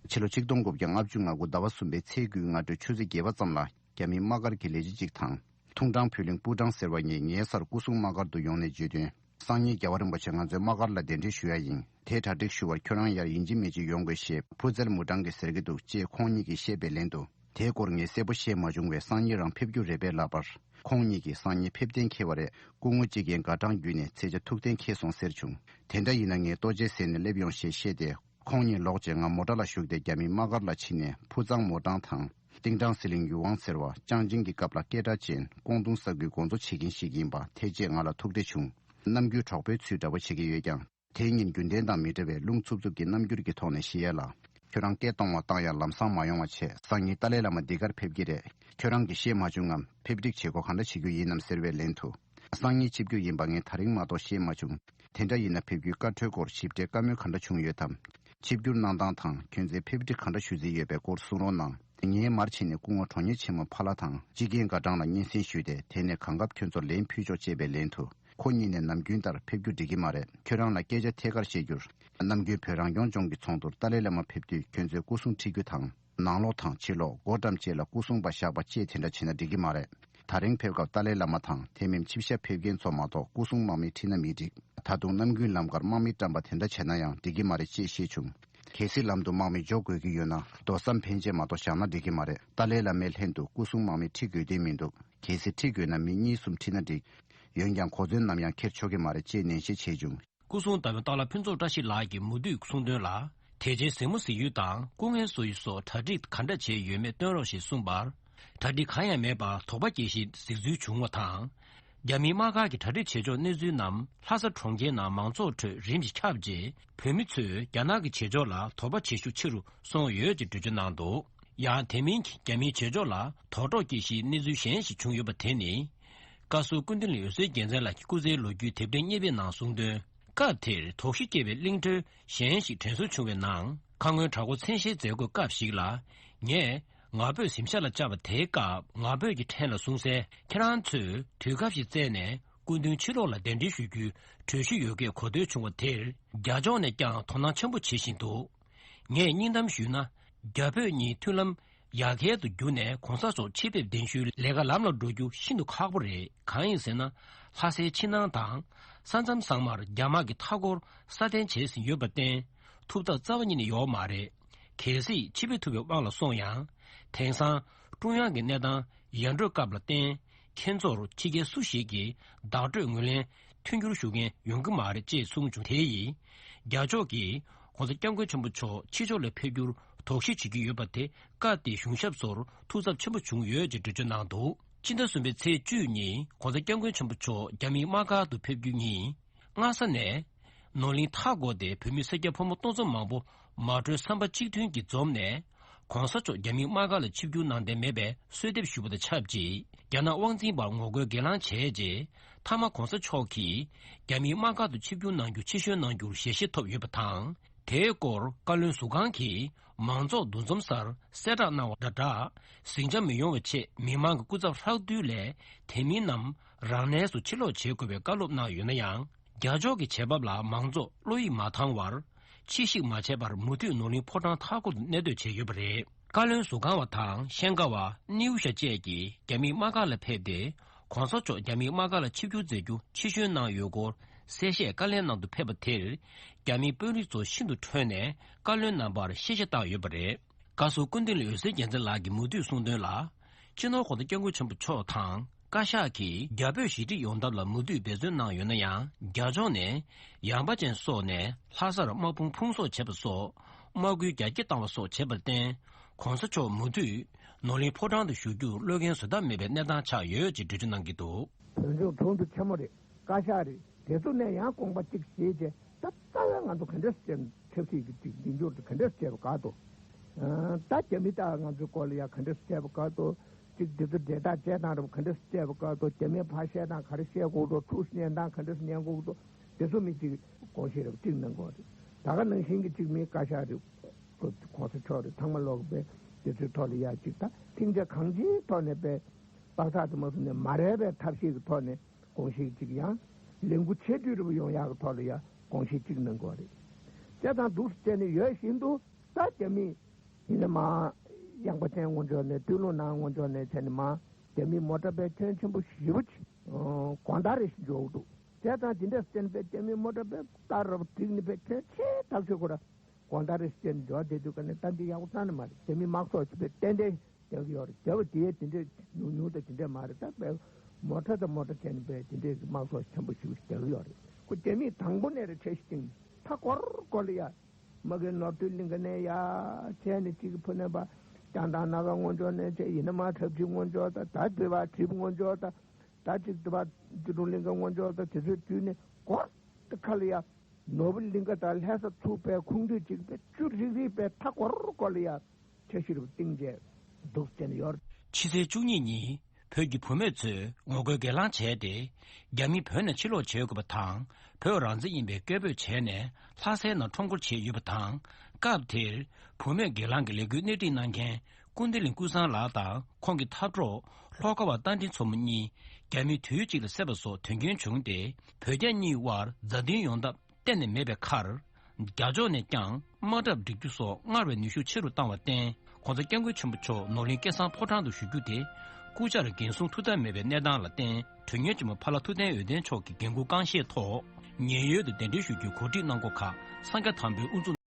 ཕྱི་ལོ་ཆིག་སྟོང་དགུ་བརྒྱ་ལྔ་བཅུ་ང་དགུ་ཟླ་བ་གསུམ་པའི་ཚེས་དགུའི་སྔ་དྲོའི་ཆུ་ཚོད་བརྒྱད་པ་ཙམ་ལ་རྒྱ་མིའི་དམག་སྒར་གྱི་ལས་བྱེད་ཅིག་དང་། ཐུང་ཀྲང་བོད་གླིང་པུའུ་ཀྲང་ཟེར་བ་ཉིད་ངའི་སར་སྐུ་སྲུང་དམག་སྒར་དུ་ཡོང་ནས་བརྗོད་དོན། སང་ཉིན་རྒྱལ་བ་རིན་པོ་ཆེ་ང་ཚོའི་དམག་སྒར་ལ་གདན་འདྲེན་ཞུ་ཡ་ཡིན། དེ་གྲ་སྒྲིག་ཞུ་བར་ཁྱོད་རང་ཡར་ཡིན་གཅིག་མིན་གཅིག་ཡོང་དགོས་ཞེས་ཕུ་ཙལ་མུ་ཀྲང་གིས་ཟེར་གྱི་འདུག་ཅེས་ཁོང་ཉིད་ཀྱིས་བཤད་པའི་ལན་དུ། དེའི་སྐོར་ངས་གསལ་པོ་ཤེས་མ་བྱུང་བས་སང་ཉིན་རང་ཕེབས་རྒྱུ་རེད་པས་ལབ་པར། ཁོང་ཉིད་ཀྱིས་སང་ཉིན་ཕེབས་གཏན་འཁེལ་བ་རེད། སྐུ་ངོ་སྤྱི་རྒན་དགའ་གྲངས་བརྒྱུད་ནས་ཚེས་བཅད་ཐུགས་གཏན་འཁེལ་སོང་ཟེར་བྱུང་། དེ་འདྲ་ཡིན་ན་ངས་ལྟོ་ཆས་ཟས་ནས་སླེབས་ཡོང་ཞེས་བཤད་དེ། ཁོང་ཉིད་ལོག་རྗེས་ང་མོ་ཊ་ལ་ཞུགས་ཏེ་རྒྱ་མིའི་དམག་སྒར་ལ་ཕྱིན་ནས་ཕུ་ཙང་མོ་ཀྲང་དང་། ཏིང་ཀྲང་ཟི་ལིང་ཡུའུ་ཝང་ཟེར་བ་ཅང་ཅིང་གི་སྐབས་ལ་སྐད་གྲགས་ཅན་ཀོང་ཏུང་ས་ཁུལ་འགོ་གཙོ་བྱེད་མཁན་ཞིག་ཡིན་པ་ཐེག་ཆེས་ང་ལ་ཐུགས་ཁྲལ་བྱུང་། ནམ་རྒྱུན་གྲོགས་པོའི་ཚུལ་འདྲ་པོ་བྱེད་ཀྱི་ཡོད་ཀྱང་། དེ་ཉིན་རྒྱུན་ལྡན་དང་མི་འདྲ་བའི་རླུང་འཚུབ་འཚུབ་ཀྱི་རྣམ་འགྱུར་གྱི་ཐོག་ནས་བཤད་ཡ་ལ། ཁྱོད་རང་སྐད་གཏོང་བ་བཏང་ཡ་ལམ་སང་མ་ཡོང་བ་བྱས། སང་ཉིན་ཏཱ་ལའི་བླ་མ་འདི་གར་ཕེབས་ཀྱི་རེད། ཁྱོད་རང་གིས་ཤེས་མ་བྱུང་ངམ། ཕེབས་འགྲིག་བྱེད་སྒོ་ག་འདྲ་བྱེད་རྒྱུ་ཡིན་ནམ་ཟེར་བའི་ལན་དུ། སང་ཉིན་ཆིབས་བསྒྱུར་ཡིན་པ་ངས་ད་རིང་མ་གཏོགས་ཤེས་མ་བྱུང་། དེ་འདྲ་ཡིན་ན་ཕེབས་རྒྱུའི་བཀའ་འཁྲོལ་སྐོར་ཞིབ་ཕྲའི་བཀའ་མོལ་ག་འདྲ་བྱུང་ཡོད་དམ། ཆིབས་བསྒྱུར་གནང་སྟངས་དང་ཁྱོད་ཚོས་ཕེབས་འགྲིག་ག་འདྲ་ཞུ་རྩིས་ཡོད་པའི་སྐོར་གསུང་རོགས་གནང་། ངས་མར་ཕྱིན་ནས་སྐུ་ངོ་གྲོང་ཉེ་ཆེན་མོ་ཕ་ལྷ་དང་སྤྱི་རྒན་དགའ་གྲངས་ལ་སྙན་སེང་ཞུས་ཏེ། དེ་ནས་གང་སྐབས་ཁྱོད་ཚོར་ལན་ཕུལ་ཆོག་ཅེས་པའི་ལན་དུ། ཁོ་གཉིས་ནས་ནམ་རྒྱུན་ལྟར་ཕེབས་རྒྱུ་འགྲིག་གི་མ་རེད། ཁྱོད་རང་ལ་སྐད་ཆ་ཐད་ཀར་བཤད་རྒྱུར། ནམ་རྒྱུན་བོད་རང་སྐྱོང་ལྗོངས་ཀྱི་ཚོགས་འདུར་ཏཱ་ལའི་བླ་མ་ཕེབས་དུས་ཁྱོད་ཚོས་སྐུ་སྲུང་ཁྲིད་རྒྱུ་དང་། ནང་ལོགས་དང་ཕྱི་ལོགས་སྒོ་འགྲམ་བཅས་ལ་སྐུ་སྲུང་པ་བཞག་པ་བཅས་དེ་འདྲ་བྱས་ན་འགྲིག་གི་མ་རེད། ད་རིང་ཕེབས་སྐབས་ཏཱ་ལའི་བླ་མ་དང་དེ་མིན་ཆིབས་ཞབས་ཕེབས་མཁན་ཚོ་མ་གཏོགས་སྐུ་སྲུང་དམག་མི་ཁྲིད་ན་མི་འགྲིག་ད་དུང་གནམ་དགུན་ལམ་ཁར་དམག་མི་བཀྲམ་པ་དེ་འདྲ་བྱས་ན་ཡང་འགྲིག་གི་མ་རེད་ཅེས་བཤད་བྱུང་། གལ་སྲིད་ལམ་དུ་དམག་མི་འཇོག་དགོས་ཀྱི་ཡོད་ན། རྡོ་ཟམ་ཕན་ཆད་མ་གཏོགས་བཞག་ན་འགྲིག་གི་མ་རེད། ཏཱ་ལའི་བླ་མའི་ལྷན་དུ་སྐུ་སྲུང་དམག་མི་ཁྲིད་དགོས་དོན་མི་འདུག་གལ་སྲིད་ཁྲིད་དགོས་ན་མི་གཉིས་གསུམ་ཁྲིད་ན་འགྲིག་ཡོན་ཀྱང་གོ་མཚོན་ནམ་ཡང་འཁྱེར་ཆོག་གི་མ་རེད་ཅེས་ནན་བཤད་བྱས་བྱུང་། སྐུ་སྲུང་ཟླ་བའི་སྟག་ལྷ་ཕུན་ཚོགས་བཀྲ་ཤིས་ལགས་ཀྱིས་མུ་མཐུད་གསུངས་དོན་ལ། དེ་རྗེས་གཟིགས་མོ་གཟིགས་ཡུལ་དང་སྐུ་ངལ་གསོ་ཡུལ་སོགས་གྲ་སྒྲིག་ག་འདྲ་བྱས་ཡོད་མེད་སྟོན་རོགས་ཞེས་གསུངས་པར། གྲ་སྒྲིག་གང་ཡང་མེད་པར་དོགས་པ་སྐྱེ་གཞིའི་གཟིགས་ཚུལ་བྱུང་བ་དང་། རྒྱ་མིའི་དམག་སྒར་གྱི་གྲ་སྒྲིག་བྱེད་ཕྱོགས་གནས་ཚུལ་རྣམས་ལྷ་ས་གྲོང་ཁྱེར་ནང་མང་ཚོགས་ཁྲོད་རིམ་གྱིས་ཁྱབ་རྗེས། བོད་མི་ཚོས་རྒྱ་ནག་གི་བྱེད་ཕྱོགས་ལ་དོགས་པ་བྱེད་ཤུགས་ཆེ་རུ་སོང་ཡོད་ཅེས་འགྲེལ་བརྗོད་གནང་འདུག་ཡང་དེ་མིན་གྱི་རྒྱ་མིའི་བྱེད་ཕྱོགས་ལ་དོགས་འདྲོག་སྐྱེ་གཞིའི་གནས་ཚུལ་གཞན་ཞིག་བྱུང་ཡོད་པ་དེ་ནི། བཀའ་ཟུར་སྐུ་མདུན་ལ་འོད་ཟེར་རྒྱལ་མཚན་ལགས་ཀྱིས་སྐུ་ཚེའི་ལོ་རྒྱུས་དེབ་ཕྲེང་གཉིས་པའི་ནང་གསུངས་དོན། སྐབས་དེར་དོགས་གཞི་སྐྱེ་བའི་གླིང་བྲོ་གཞན་ཞིག་དྲན་གསོ་བྱུང་བའི་ནང་། ཁ་སྔོན་དྲག་པོ་མཚན་ཤས་མཛད་སྒོའི་སྐབས་ཤིག་ལ། ངས་ང་ཕོད་གཟིམ་ཤག་ལ་བཅར་བ་དེའི་སྐབས། ང་ཕོད་ཀྱི་ཕྲན་ལ་གསུངས་གསལ། ཁྱེད་རང་ཚོས་དུས་སྐབས་ཤིག་བཙལ་ནས་སྐུ་མདུན་ཕྱི་ལོགས་ལ་གདན་འདྲེན་ཞུ་རྒྱུའི་གྲོས་གཞི་ཡོད་སྐད་གོ་ཐོས་བྱུང་བ་དེར། རྒྱ་ཕྱོགས་ནས་ཀྱང་དོ་སྣང་ཆེན་པོ་བྱེད་བཞིན་འདུག་ངས་སྙིང་གཏམ་ཞུས་ན། རྒྱ་བོད་གཉིས་མཐུན་ལམ་ཡར་རྒྱས་སུ་བསྒྱུར་ནས་གོང་ས་མཆོག་ཕྱི་ཕེབས་གདན་ཞུའི་ལས་ཀ་ལམ་ལ་འགྲོ་རྒྱུ་ཤིན་ཏུ་ཁག་པོ་རེད། གང་ཡིན་ཟེར་ན། ལྷ་སའི་ཕྱི་ནང་དང་། ས་མཚམས་ཚང་མར་རྒྱ་དམག་གིས་མཐའ་སྐོར་སྲ་བརྟན་བྱས་ཟིན་ཡོད་པར་བརྟེན། ཐུབ་ཐབས་རྩ་བ་ཉིད་ནས་ཡོད་མ་རེད། གལ་སྲིད་ཕྱི་ཕེབས་ཐུབ་པའི་དབང་ལ་སོང་ཡང་། དེང་སང་ཀྲུང་དབྱང་གི་གནས་སྟངས་ཡར་འགྲོའི་སྐབས་ལ་བརྟེན། ཁྱེད་ཚོར་ཕྱི་རྒྱལ་སུ་ཞིག་གིས་བདག་སྤྲོད་ངོས་ལེན་མཐུན་འགྱུར་ཞུ་མཁན་ཡོང་གི་མ་རེད་ཅེས་གསུངས་བྱུང་། དེ་ཡིས་རྒྱ་ཕྱོགས་ཀྱིས་༸གོང་ས་༸སྐྱབས་མགོན་ཆེན་པོ་མཆོག་ཕྱི་ཕྱོགས་ལ་ཕེབས་རྒྱུར་དོགས་གཞི་བྱེད་ཀྱི་ཡོད་པ་དེ། སྐབས་དེའི་གཞུང་ཞབས་ཚོར་ཐུགས་འཚབ་ཆེན་པོ་བྱུང་ཡོད་ཅེས་འགྲེལ་བརྗོད་གནང་འདུག་སྤྱི་ཟླ་གསུམ་པའི་ཚེས་བཅུ་ཉིན་༸གོང་ས་༸སྐྱབས་མགོན་ཆེན་པོ་མཆོག་རྒྱ་མིའི་དམག་སྒར་དུ་ཕེབས་རྒྱུ་ཉིན། སྔ་ས་ནས་ནོར་གླིང་མཐའ་བསྐོར་ཏེ་བོད་མི་སེར་སྐྱ་ཕོ་མོ་སྟོང་ཚོ་མང་པོ་མ་གྲོས་བསམ་པ་གཅིག་མཐུན་གྱིས་འཛོམས་ནས། ༸གོང་ས་མཆོག་རྒྱ་མིའི་དམག་སྒར་ལ་ཆིབས་བསྒྱུར་གནང་འདོད་མེད་པའི་གསོལ་འདེབས་ཞུས་པ་དང་ཆབས་ཅིག་རྒྱ་ནག་དབང་འཛིན་པར་ངོ་རྒོལ་སྒེར་ལངས་བྱས་རྗེས། མཐའ་མ་༸གོང་ས་མཆོག་གིས་རྒྱ་མིའི་དམག་སྒར་དུ་ཆིབས་བསྒྱུར་གནང་རྒྱུ་ཕྱིར་བཤོལ་གནང་རྒྱུར་ཞལ་བཞེས་ཐོབ་ཡོད་པ་དང་། དེའི་སྐོར་བཀའ་བློན་ཟུར་ཁང་གིས་མང་ཚོགས་འདུ་འཛོམས་སར་གསལ་བསྒྲགས་གནང་བ་འདྲ་འདྲ། ཟིང་ཆ་མི་ཡོང་བའི་ཆེད་མི་མང་གི་སྐུ་ཚབ་ལྷག་བསྡུས་ལས་དེ་མིན་རྣམས་རང་གནས་སུ་ཕྱིར་ལོག་བྱེད་དགོས་པའི་བཀའ་སློབ་གནང་ཡོད་ན་ཡང་། རྒྱ་ཕྱོགས་ཀྱི་བྱེད་བབ་ལ་མང་ཚོགས་བློ་ཡིད་མ་ཐང་བར། ཕྱིར་བཤིག་མ་བྱས་པར་མུ་མཐུད་ནོར་གླིང་ཕོ་བྲང་མཐའ་འཁོར་དུ་གནས་སྡོད་བྱས་ཡོད་པ་རེད། བཀའ་བློན་ཟུར་ཁང་བ་དང་ཤན་ཀ་བ་ནེའུ་ཤ་བཅས་ཀྱིས་རྒྱ་མིའི་དམག་སྒར་ལ་ཕེབས་ཏེ། ༸གོང་ས་མཆོག་རྒྱ་མིའི་དམག་སྒར་ལ་ཆིབས་བསྒྱུར་མཛད་རྒྱུ་ཕྱིར་བཤོལ་གནང་ཡོད་སྐོར་གསལ་བཤད་བཀའ་ལན་གནང་དུ་ཕེབས་པ་དེར། རྒྱ་མིའི་དཔོན་རིགས་ཚོ་ཤིན་ཏུ་ཁྲོས་ནས་བཀའ་བློན་རྣམ་པར་ཤེས་བྱ་བཏང་ཡོད་པ་རེད། བཀའ་ཟུར་སྐུ་མདུན་ལ་འོད་ཟེར་རྒྱལ་མཚན་ལགས་ཀྱིས་མུ་མཐུད་གསུངས་དོན་ལ། སྤྱི་ནོར་༸གོང་ས་༸སྐྱབས་མགོན་ཆེན་པོ་མཆོག་དང་བཀའ་ཤག་གིས་རྒྱ་བོད་ཞི་འགྲིག་ཡོང་ཐབས་ལ་མུ་མཐུད་འབད་བརྩོན་གནང་ཡོད་ན་ཡང་། རྒྱ་ཕྱོགས་ནས་ཡངས་པ་ཅན་སོགས་ནས་ལྷ་སར་དམག་དཔུང་ཕུང་གསོག་བྱས་པ་སོགས་དམག་སྐུལ་རྒྱ་སྐྱེད་བཏང་བ་སོགས་བྱས་པར་བརྟེན། ༸གོང་ས་མཆོག་མུ་མཐུད་ནོར་གླིང་ཕོ་བྲང་དུ་བཞུགས་རྒྱུར་བློ་འགེལ་བཟོ་ཐབས་མེད་པའི་གནས་སྟངས་ཆགས་ཡོད་ཅེས་འགྲེལ་བརྗོད་གནང་གི་འདུག། བོད་ལྗོངས་དྲུང་དུ་ཆེན་མོ་རེད། བཀའ་ཤག་རེད། དེ་ཚོ་ནས་ཡང་དགོངས་པ་གཅིག་བཞེས་རྗེས་ད་རྩ་བའི་ང་ཚོ་ག་འདྲས་བྱས་ཆབ་སྲིད་ཀྱི་གཅིག་མདུན་སྐྱོར་དུ་ག་འདྲས་བྱས་པ་དགའ་འདུག། ད་རྒྱ་མི་ད་ང་ཚོའི་སྐོར་ལ་ཡང་ག་འདྲས་བྱས་པ་དགའ་འདུག། གཅིག་དེ་ཚོ་འབྲེལ་ཐག་བཅད་སྟངས་རབ་ག་འདྲས་བྱས་པ་དགའ་འདུག། རྒྱ་མིས་ཕར་བཤད་སྟངས་ག་རེ་བཤད་དགོས་འདུག། འཁྲུག་ཉེན་སྟངས་ག་འདྲས་ཉན་དགོས་འདུག། དེ་ཚོ་མི་གཅིག་དགོངས་བཞེས་རབ་གཅིག་གནང་དགོས་རེད། ད་ག་ནང་བཞིན་གྱི་གཅིག་མི་བཀའ་ཤག་རེད། ཁོ་༸གོང་ས་མཆོག་རེད། ཚང་མ་ལོག་པའི་དེ་ཚོའི་ཐོག་ལ་ཡ་གཅིག་ད་ཐེངས་ཆ་གང་ཅིའི་ཐོག་ནས་པའི་པགས་ཚག་དུ་མ་སོང་ནས་མ་རེད་པའི་ཐབས་ཤེས་ཀྱི་ཐོག་ནས་དགོངས་བཞེས་གཅིག་ཡང་ལས་འགུལ་ཆེ་བསྡུས་རུ་ཡོང་ཡག་གི་ཐོག་ལ་ཡ་དགོངས་བཞེས་གཅིག་གནང་དགོས་རེད། བྱས་ཙང་འདུག་སེ་བྱས་ནས་ཡོད་བཞིན་དུ་ད་རྒྱ་མི་ཡིན་ན་མ་ཡངས་པ་ཅན་ངོ་ཕྱོགས་ནས་སྟོད་ལུང་ནང་ངོ་ཕྱོགས་ནས་བྱས་ནས་མ་རྒྱ་མི་མོ་ཊ་པའི་ཁྱོན་ཆེན་པོ་ཞེ་པོ་ཅིག་གོང་ཐང་རེ་ཞིག་འཇོག་འདུག། བྱས་ཙང་དེ་འདྲ་བསྟན་པའི་རྒྱ་མི་མོ་ཊ་པའི་ལྟར་རབ་བསྒྲིགས་ནས་པའི་ཁྱོན་ཆེ་ཐག་ཆོད་ཁོ་ར། དགོང་དག་རེ་བཤད་འགྲོ་བསྡད་དུས་ཀ་ནས་ད་འདི་ཡག་པོ་རྩ་ནས་མ་རེད། རྒྱ་མི་དམག་ཚོགས་ཀྱི་དཔེ་ཏན་ཏན་རྒྱག་གི་ཡོད་རེད། རྒྱ་བོ་དེའི་དེ་འདྲས་ཉུང་ཉུང་དང་དེ་འདྲས་མ་རེད། ད་དཔེ་མོ་ཊ་དང་མོ་ཊ་བྱས་ནས་དཔེ་དེ་འདྲས་ཀྱི་དམག་ཚོགས་ཆེན་པོ་ཞིག་རྒྱག་གི་ཡོད་རེད། ཁོ་རྒྱ་མིས་དང་པོ་ནས་རེ་ཁྲེལ་ཞིག་བཏིང་། མཐའ་སྐོར་སྐོར་ལ་ཡ་མ་གི་ནོར་འཁྲུལ་གླིང་ག་ནས་ཡ་བྱས་ནས་གཅིག་གི་ཕུ་ནས་པ་ཀྱང་དང་ན་ག་སྔོན་འཇོག་ནས་བྱས་ཡིན་ན་མ་འཁྲབ་ཆུ་སྔོན་འཇོག་ད་ད་དེ་བ་གྲིབ་སྔོན་འཇོག་ད་ད་གཅིག་དེ་བ་ཆུ་གྲོང་གླིང་ག་སྔོན་འཇོག་ད་དེ་ཚོའི་དུས་ནས་སྐོར་དེ་ཁ་ལ་ཡ། ནོར་བུ་གླིང་ག་དང་ལྷ་ས་ཚུགས་པའི་ཁུངས་འདུས་གཅིག་པའི་བཅུ་རིག་རིག་པའི་མཐའ་སྐོར་སྐོར་ལ་ཡ་འཆར་གཞི་རུ་བཏིང་རྗེས་འདུག་བྱས་ནས་ཡོད། ཕྱི་ཚེས་བཅུ་གཉིས་ཉིན་བོད་ཀྱི་བུད་མེད་ཚོས་ངོ་རྒོལ་སྒེར་ལངས་བྱས་ཏེ། རྒྱ་མི་བོད་ནས་ཕྱིར་ལོག་བྱེད་དགོས་པ་དང་བོད་རང་བཙན་ཡིན་པའི་སྐད་འབོད་བྱས་ནས་ལྷ་སའི་ནང་ཁྲོམ་སྐོར་བྱས་ཡོད་པ་དང་། སྐབས་དེར་བུད་མེད་སྒེར་ལངས་ཀྱི་ལས་འགུལ་སྣེ་ཁྲིད་གནང་མཁན་ཀུན་བདེ་གླིང་ཀུན་བཟང་ལགས་དང་ཁོང་གི་འཐབ་གྲོགས་ལྷོ་ཁ་བ་རྟ་མགྲིན་མཚོ་མོ་གཉིས་རྒྱ་མིས་དུས་གཅིག་ལ་བསད་པ་སོགས་དོན་རྐྱེན་བྱུང་སྟེ། བོད་རྒྱ་གཉིས་དབར་མཛའ་མཐུན་ཡོང་ཐབས་གཏན་ནས་མེད་པའི་ཁར། རྒྱ་ཕྱོགས་ནས་ཀྱང་དམག་གྲབས་སྒྲིག་རྒྱུ་སོགས་སྔར་བས་ནུས་ཤུགས་ཆེ་རུ་བཏང་བར་བརྟེན། ༸གོང་ས་༸སྐྱབས་མགོན་ཆེན་པོ་མཆོག་ནོར་གླིང་སྐལ་བཟང་ཕོ་བྲང་དུ་བཞུགས་རྒྱུ་དེ་སྐུ་བཅར་འགན་སྲུང་ཐུབ་ཐབས་མེད་པའི་གནས་སྟངས་ལ་བརྟེན། གྲོས་མོལ་ཆེན་མོ་ཕ་ལྷ་ཐུབ་བསྟན་འོད་ལྡན་མཆོག་གི་འགན་འཁུར་རྐང་བཞེས་ཐོག་ཉེན་གཡོལ་དུ་གདན་འདྲེན་ཞུ་རྒྱུའི་གོ་སྒྲིག་གནང་སྒོ་ཁག་སངས་རྒྱས་དམ་པའི་དབུ་འཛུགས།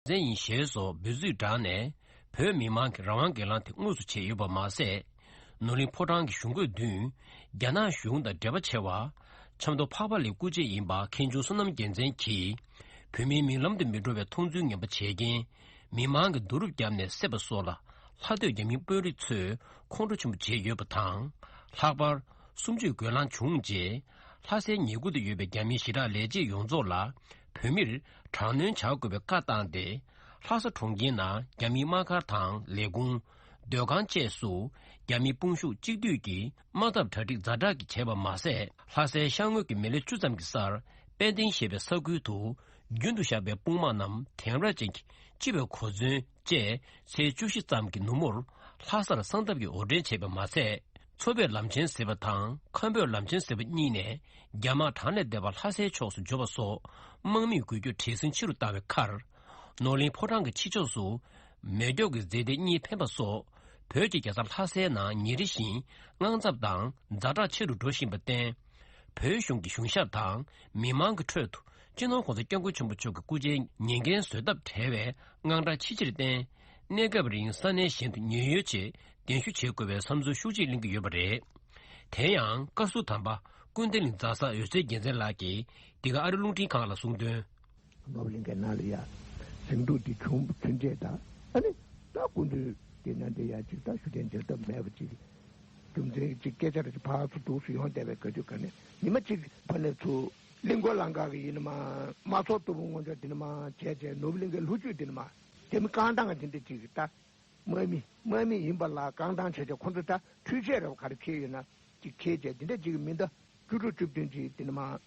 མཚན་ཡིན་ཞེས་སོགས་འབོད་ཚིག་བསྒྲགས་ནས་བོད་མི་མང་གི་རང་དབང་སྒེར་ལངས་དེ་དངོས་སུ་བྱས་ཡོད་པ་མ་ཟད། ནོར་གླིང་ཕོ་བྲང་གི་གཞུང་སྒོའི་མདུན་རྒྱ་ནག་གཞུང་དང་འབྲེལ་བ་ཆེ་བ། ཆབ་མདོ་འཕགས་པ་གླིང་སྐུ་མཆེད་ཡིན་པ་མཁན་ཆུང་བསོད་ནམས་རྒྱལ་མཚན་གྱིས་བོད་མིའི་མིག་ལམ་དུ་མི་འགྲོ་བའི་མཐོང་ཚུལ་ངན་པ་བྱས་རྐྱེན། མི་མང་གིས་རྡོ་རུབ་བརྒྱབ་ནས་བསད་པ་སོགས་ལ་ལྷ་སྡོད་རྒྱ་མིའི་དཔོན་རིགས་ཚོས་ཁོང་ཁྲོ་ཆེན་པོ་བྱས་ཡོད་པ་དང་། ལྷག་པར་གསུམ་བཅུའི་སྒོས་ལངས་བྱུང་རྗེས། ལྷ་སའི་ཉེ་འཁོར་དུ་ཡོད་པའི་རྒྱ་མིའི་ཞི་དྲག་ལས་བྱེད་ཡོངས་རྫོགས་ལ་བོད་མིར་དྲག་གནོན་བྱ་དགོས་པའི་བཀའ་བཏང་སྟེ། ལྷ་ས་གྲོང་ཁྱེར་ནང་རྒྱ་མིའི་དམག་སྒར་དང་ལས་ཁུངས། སྡོད་ཁང་བཅས་སུ་རྒྱ་མིའི་དཔུང་ཤུགས་གཅིག་བསྡུས་ཀྱིས་དམག་འཐབ་གྲ་སྒྲིག་ཛ་དྲག་གིས་བྱས་པ་མ་ཟད། ལྷ་སའི་ཤར་ངོས་ཀྱི་མལ་ལེ་བཅུ་ཙམ་གྱི་སར་དཔལ་ལྡན་ཞེས་པའི་ས་ཁུལ་དུ་རྒྱུན་དུ་བཞག་པའི་དཔུང་དམག་རྣམས་དེང་རབས་ཅན་གྱི་སྤྱི་པའི་གོ་མཚོན་བཅས་ཚེས་བཅུ་བཞི་ཙམ་གྱི་ནུབ་མོར་ལྷ་སར་གསང་སྟབས་ཀྱིས་འོར་འདྲེན་བྱས་པ་མ་ཟད། མཚོ་བོད་ལམ་ཆེན་ཟེར་བ་དང་ཁམས་བོད་ལམ་ཆེན་ཟེར་བ་གཉིས་ནས་རྒྱ་དམག་གྲངས་ལས་འདས་པ་ལྷ་སའི་ཕྱོགས་སུ་འབྱོར་བ་སོགས་དམག་མིས་འགུལ་སྐྱོད་བྲེལ་ཟིང་ཆེ་རུ་བཏང་བའི་ཁར། ནོར་གླིང་ཕོ་བྲང་གི་ཕྱི་ཕྱོགས་སུ་མེ་སྒྱོགས་ཀྱི་རྫས་མདེལ་གཉིས་འཕེན་པ་སོགས་བོད་ཀྱི་རྒྱལ་ས་ལྷ་སའི་ནང་ཉིན་རེ་བཞིན་དངངས་འཚབ་དང་ཛ་དྲག་ཆེ་རུ་འགྲོ་བཞིན་པར་བརྟེན། བོད་གཞུང་གི་གཞུང་ཞབས་དང་མི་མང་གི་ཁྲོད་དུ་སྤྱི་ནོར་༸གོང་ས་༸སྐྱབས་མགོན་ཆེན་པོ་མཆོག་གི་སྐུ་ཕྱྭའི་ཉེས་འགན་བཟོད་ཐབས་བྲལ་བའི་དངངས་སྐྲག་ཆེ་ཆེར་བརྟེན། གནས་སྐབས་རིང་ས་གནས་གཞན་དུ་ཉེན་གཡོལ་ཆེད་གདན་ཞུ་བྱེད་དགོས་པའི་བསམ་ཚུལ་ཤུགས་ཆེ་གླེང་གི་ཡོད་པ་རེད། དེ་ཡང་བཀའ་ཟུར་དམ་པ་ཀུན་བདེ་གླིང་རྫ་གསར་འོད་ཟེར་རྒྱལ་མཚན་ལགས་ཀྱིས་འདི་ག་ཨ་རི་རླུང་འཕྲིན་ཁང་ལ་གསུངས་དོན། ནོར་གླིང་གའི་ནང་ལ་ཡ་ཟིང་འཁྲུག་འདི་བྱུང་ཚུན་ཆད་ད་ཨ་ནི་ད་སྐུ་མདུན་དེ་ན་འདི་ཡ་ཅིག་ད་ཞུ་དན་མཇལ་ཐབས་མེད་པ་ཅིག་ རྒྱུ་མཚན་གྱི་སྐད་ཆ་རེ་ཕར་ཚུར་འདུག་སེ་ཡོང་བསྡད་པའི་ག་དུས་ག་ནས་ཉི་མ་གཅིག་ཕ་ནས་ཚུར་གླིང་སྐོར་ལང་ཀ་གི་ཡིན་ན་མ་དམག་ཚོགས་སྟུག་པོ་སྔོན་འཇོག་འདི་ནས་མ་བྱས་བྱས་ནོར་བུ་གླིང་ཀའི་ལྷོ་རྒྱུད་འདི་ནས་མ་དེ་མི་རྐང་ཐང་གི་དེ་འདྲ་གཅིག་གི་ད་དམག་མི་དམག་མི་ཡིན་པ་ལ་རྐང་ཐང་བྱས་བྱས་ཁོང་ཚོ་ད་འཕྲུལ་ཆས་རེ་བ་ག་རེ་འཁྱེར་ཡོད་ན་གཅིག་འཁྱེར་བྱས་དེ་འདྲ་གཅིག་གི་མི་འདུག་བཅུ་དྲུག་བཅུ་བདུན་གྱི་དེ་ནས་མ།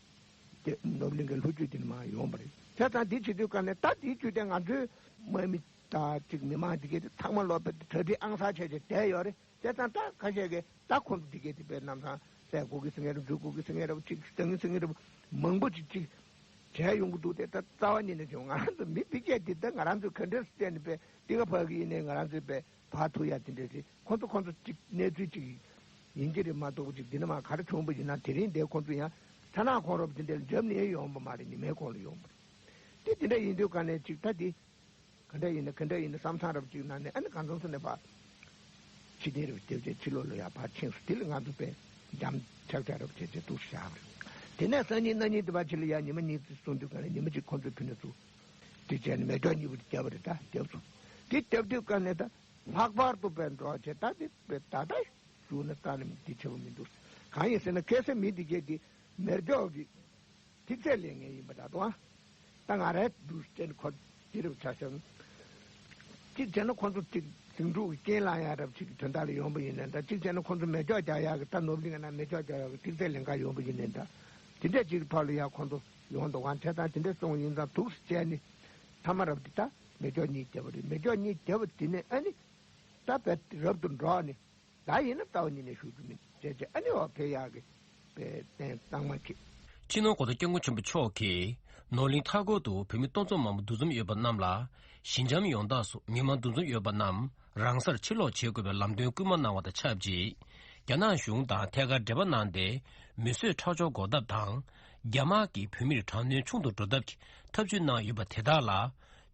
དེ་ནོར་བུ་གླིང་གའི་ལྷོ་རྒྱུད་དེ་ནས་མ་ཡོང་བ་རེད། བྱས་ཙང་དེ་བྱེད་དུས་ག་ནས་ད་དེའི་དུས་དེ་ང་ཚོའི་དམག་མི་དང་གཅིག་མི་མང་དེ་གས་དེ་ཚང་མ་ལོག་པའི་གྲ་སྒྲིག་ཨང་གསར་བྱས་བྱས་བསྡད་ཡོད་རེད། བྱས་ཙང་ད་ཁ་ཤས་ཀྱིས་ད་ཁོང་ཚོ་དེ་གས་དེ་པའི་ནམ་སང་བསད་དགོས་ཀྱི་ཟེར་མཁན་རེད། འཇུ་དགོས་ཀྱི་ཟེར་མཁན་རེད། གཅིག་བཏང་གི་ཟེར་མཁན་རེད། མང་པོ་ཅིག་གཅིག་བྱས་ཡོང་གི་འདུག་དེ་ད་རྩ་བ་ཉིད་ནས་བྱུང་ང་རང་ཚོ་མི་ཕལ་ཆེར་དེ་ད་ང་རང་ཚོས་ག་འདྲས་སེ་བལྟས་ནས་པའི་འདི་ག་ཕ་གི་ཡིན་ནའི་ང་རང་ཚོའི་པའི་བར་ཐུག་ཡ་དེ་འདྲ་རེད། ཁོང་ཚོ་ཁོང་ཚོ་གཅིག་གནས་ཚུལ་གཅིག་ཡིན་གྱི་རེད་མ་གཏོགས་གཅིག་འདི་ནས་མ་ག་རེ་བྱུང་བ་ཡིན་ན་དེ་རིང་འདིར་ཁོང་ཚོ་ཡང་ཆ་ནག་ཁོང་རབ་དེ་འདྲ་འཇབ་ནས་ཡོང་བ་མ་རེད། ཉི་མའི་གོང་ལ་ཡོང་བ་རེད། དེ་དེ་འདྲ་ཡིན་དུས་ག་ནས་གཅིག་ད་དེ་ག་འདྲ་ཡིན་ན་ག་འདྲ་ཡིན་ན་བསམ་བསམ་རབ་གཅིག་ནང་ནས་ཨ་ནི་གང་འཚམ་ས་ནས་ཕར་ཕྱི་རྟེན་རུ་རྒྱབ་བྱས་ཕྱི་ལོགས་ལ་ཡར་ཕར་ཕྱིན་སོང་། དེ་ལ་ང་ཚོ་པས་འཇམ་ཆག་ཆག་རབ་བྱས་བྱས་འདུག་བཞག་པ་རེད། དེ་ནས་སང་ཉིན་གནངས་ཉིན་དེ་ཕར་ཕྱི་ལ་ཡར་ཉི་མ་གཉིས་ཙམ་སོང་དུས་ག་ནས་ཉི་མ་གཅིག་ཁོང་ཚོས་ཕུ་ནུ་ཚོ་དེ་བྱས་ནས་མེ་སྒྱོགས་གཉིས་པོ་དེ་བརྒྱབ་པ་རེད། ད་བརྒྱབ་སོང་། དེ་བརྒྱབ་དུས་ག་ནས་ད། ལྷག་པར་དུ་པའི་འགྲོ་བྱེད་ད་འདི་པའི་ད་ལྟ་ཞུ་ན་ད་ནི་འདི་ཆེ་བ་མི་འདུག་གང་ཡིན་ཟེར་ན་ཁ་སང་མི་འདི་གས་འདི་མེ་སྒྱོགས་ཀྱི་ཐིག་ཚད་ལེན་མཁན་ཡིན་པ་འདྲ་འདུག་ཨ། ད་ང་རའི་འདུག་ཅན་ཁོ་འདི་རུ་ཆ་བཞག་གཅིག་བྱས་ན་ཁོ་ཚོ་ཅིག་ཟིང་འཁྲུག་གི་རྐྱེན་ལངས་ཡ་རབས་ཅིག་གི་དོན་དག་ལ་ཡོང་པ་ཡིན་ནའི་འདྲ། གཅིག་བྱས་ན་ཁོ་ཚོ་མེ་སྒྱོགས་རྒྱག་ཡ་གི་ད་ནོར་བུ་གླིང་ན་མེ་སྒྱོགས་རྒྱག་ཡ་གི་ཐིག་ཚད་ལེན་ག་ཡོང་པ་ཡིན་ནའི་འདྲ། དེ་འདྲ་ཅིག་གི་ཐོག་ལ་ཡ་ཁོ་ཚོ་ཡོང་འདུག་ག་བྱས་ཙང་དེ་འདྲ་སོང་ཡིན་ཙང་འདུག་སེ་བྱས་ནི་མཐའ་མ་རབས་འདི་ད་མེ་སྒྱོགས་གཉིས་བརྒྱབ་པ་རེད། མེ་སྒྱོགས་གཉིས་བརྒྱབ་པ་དེ་ནས་ཨ་ནི། ད་བས་རབ་ཏུ་འགྲོ་ནི། ད་ཡིན་ན་རྩ་བ་ཉིད་ནས་ཞུ་རྒྱུ་མིན་བྱས་བྱས་ཨ་ནི་འོ་ཕེ་ཡག་གི་པའི་བསྟན་གཙང་མ་ཁྱེད། སྤྱི་ནོར་༸གོང་ས་༸སྐྱབས་མགོན་ཆེན་པོ་མཆོག་གིས་ནོར་གླིང་མཐའ་འཁོར་དུ་བོད་མི་སྟོང་ཚོ་མང་པོ་འདུ་འཛོམས་ཡོད་པ་རྣམས་ལ་ཞི་འཇམ་ཡོང་ཐབས་སུ་མི་མང་འདུ་འཛོམས་ཡོད་པ་རྣམས་རང་སར་ཕྱིར་ལོག་བྱེད་དགོས་པའི་ལམ་སྟོན་སྐུལ་མ་གནང་བ་དང་ཆབས་ཅིག་རྒྱ་ནག་གཞུང་དང་ཐད་ཀར་འབྲེལ་བ་གནང་སྟེ་མི་གསོད་ཁྲག་སྦྱོར་འགོག་ཐབས་དང་། རྒྱ་དམག་གིས་བོད་མིར་དྲག་གནོན་ཆུང་དུ་འགྲོ་ཐབས་ཀྱི་ཐབས་ཇུས་གནང་ཡོད་པ་དེ་དག་ལ་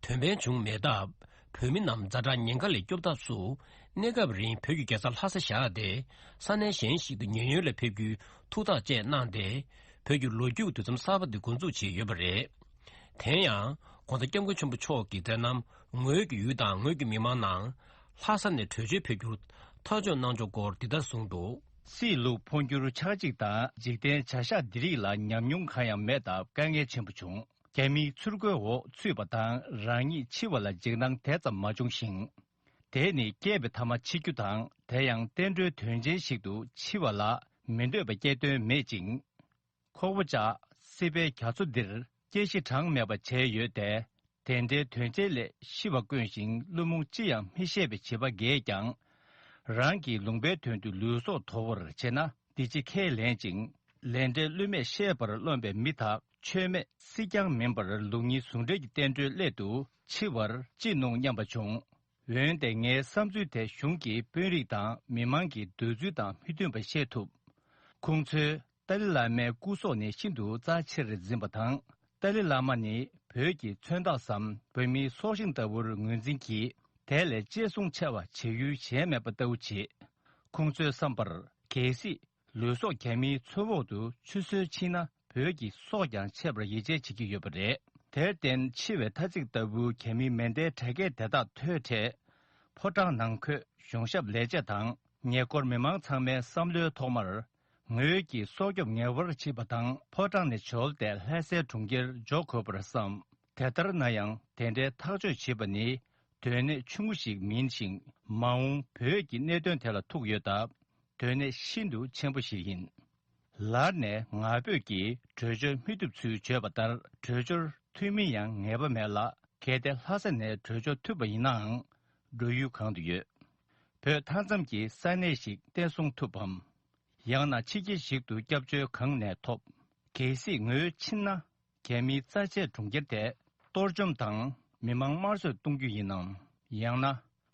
དོན་ཕན་བྱུང་མེད་སྟབས། བོད་མི་རྣམས་ཛ་དྲག་ཉེན་ཁ་ལས་སྐྱོབ་ཐབས་སུ་གནས་སྐབས་རིང་བོད་ཀྱི་རྒྱལ་ས་ལྷ་ས་བཞག་སྟེ་ས་གནས་གཞན་ཞིག་ཏུ་ཉེ་ཡོད་ལ་ཕེབས་རྒྱུའི་ཐུགས་ཐག་བཅད་གནང་སྟེ་བོད་ཀྱི་ལོ་རྒྱུས་ཀྱི་དུས་མཚམས་གསར་པ་འདི་འགོ་འཛུགས་བྱས་ཡོད་པ་རེད། དེ་ཡང་༸གོང་ས་༸སྐྱབས་མགོན་ཆེན་པོ་མཆོག་གིས་མཛད་རྣམ་ངོས་ཀྱི་ཡུལ་དང་ངོས་ཀྱི་མི་མང་ནང་ལྷ་ས་ནས་བྲོས་བྱོལ་ཕེབས་རྒྱུར་ཐག་གཅོད་གནང་ཕྱོགས་སྐོར་འདི་ལྟར་གསུངས་འདུག་སྲིད་ལུགས་འཕོ་འགྱུར་ཆགས་འཇིག་དང་འཇིག་རྟེན་བྱ་གཞག་འདི་རིགས་ལ་ཉམས་མྱོང་གང་ཡང་མེད་སྟབས་དཀའ་ངལ་ཆེན་པོ་བྱུང་། རྒྱ་མིའི་ཚུར་རྒོལ་འོག་ཚུད་པ་དང་རང་ཉིད་འཆི་བ་ལ་འཇིགས་སྣང་དེ་ཙམ་མ་བྱུང་ཞིང་། དེ་ནི་སྐྱེས་པའི་མཐའ་མ་འཆི་རྒྱུ་དང་དེ་ཡང་བསྟན་འགྲོའི་དོན་ཆེན་ཞིག་ཏུ་འཆི་བ་ལ་མི་འདོད་པ་སྐྱེ་དོན་མེད་ཅིང་། ཁོག་པ་བཅག་སྲིད་པའི་རྒྱ་མཚོ་འདིར་སྐྱེ་ཤི་གྲངས་མེད་པ་བྱས་ཡོད་དེ། དེ་འདྲའི་དོན་ཆེན་ལས་ཤི་བ་དཀོན་ཞིང་བླུན་རྨོངས་ཅི་ཡང་མི་ཤེས་པའི་བྱིས་པ་འགས་ཀྱང་། རང་གི་ལུང་པའི་དོན་དུ་ལུས་སྲོག་དོར་བར་བྱེད་ན་འདི་ཅི་ཁས་ལེན་ཅིང་། ལས་འབྲས་བསླུ་མེད་ཤེས་པར་རློམ་པའི་མི་དག་ཆོས་མེད་སྲིད་ཀྱང་མིན་པར་ལུགས་གཉིས་ཟུང་འབྲེལ་གྱི་བསྟན་འགྲོའི་སླད་དུ་འཆི་བར་ཅི་གནོང་སྙམ་པ་བྱུང་། འོན་ཏེ་ངའི་བསམ་ཚུལ་དེ་གཞུང་གི་དཔོན་རིགས་དང་མི་མང་གི་འདོད་ཚུལ་དང་མི་མཐུན་པ་ཤེས་ཐུབ། ཁོང་ཚོས་ཏཱ་ལའི་བླ་མའི་སྐུ་སྲོག་ནི་ཤིན་ཏུ་རྩ་ཆེར་འཛིན་པ་དང་། ཏཱ་ལའི་བླ་མ་ནི་བོད་ཀྱི་མཚོན་རྟགས་སམ་བོད་མིའི་སྲོག་ཤིང་ལྟ་བུར་ངོས་འཛིན་གྱིས། དེ་ལས་གཅེས་སྲུང་ཆེ་བ་བྱེད་ཡུལ་གཞན་མེད་པ་ལྟ་བུ་བྱེད། ཁོང་ཚོའི་བསམ་པར་གལ་སྲིད་ལུས་སྲོག་རྒྱ་མིའི་མཚོ་འོག་ཏུ་ཆུད་ཟོས་ཕྱིན་ན། བོད་ཀྱི་སྲོག་ཀྱང་ཆད་པར་ཡིད་ཆེས་བྱེད་ཀྱི་ཡོད་པ་རེད། དེར་བརྟེན་འཆི་བའི་ཐ་ཚིག་ལྟ་བུ་རྒྱ་མིའི་མེ་མདའི་དྲ་རྒྱའི་དེ་དག་ཐོས་འཕྲལ། ཕོ་བྲང་ནང་འཁོད་གཞུང་ཞབས་ལས་བྱེད་དང་ཉེ་འཁོར་མི་མང་ཚང་མའི་བསམ་བློའི་ཐོག་མར། ངོས་ཀྱིས་སྲོག་སྐྱོབ་ངེས་པར་བྱེད་པ་དང་ཕོ་བྲང་ནས་བྱོལ་ཏེ་ལྷ་སའི་གྲོང་ཁྱེར་འཇོག་དགོས་པར་བསམ། དེ་ལྟར་ན་ཡང་དེ་འདྲའི་ཐག་གཅོད་བྱེད་པ་ནི་དོན་གནད་ཆུང་ངུ་ཞིག་མིན་ཞིང་མ་འོངས་བོད་ཀྱི་གནད་དོན་དེ་ལ་ཐུག་ཡོད་སྟབས། དོན་གནད་ཤིན་ཏུ་ཆེན་པོ་ཞིག་ཡིན། ལར་ནས་ང་ཕོད་ཀྱིས་བྲོས་བྱོལ་མི་ཐུབ་ཚུལ་བརྗོད་པ་ལྟར་བྲོས་བྱོལ་ཐུབ་མིན་ཡང་ངེས་པ་མེད་ལ། གལ་ཏེ་ལྷ་ས་ནས་བྲོས་བྱོལ་ཐུབ་པ་ཡིན་ནའང་འགྲོ་ཡུལ་གང་དུ་ཡོད། བོད་མཐའ་མཚམས་ཀྱི་ས་གནས་ཤིག་བརྟན་སྲུང་ཐུབ་བམ། ཡང་ན་ཕྱི་རྒྱལ་ཞིག་ཏུ་སྐྱབས་བཅོལ་གང་ནས་ཐོབ། གལ་སྲིད་ངོས་ཕྱིན་ན། རྒྱ་མིའི་རྩ་ཆེའི་གྲོང་ཁྱེར་དེ་གཏོར་བཅོམ་དང་མི་མང་དམར་གསོད་གཏོང་རྒྱུ་ཡིན་ནམ། ཡང་ན་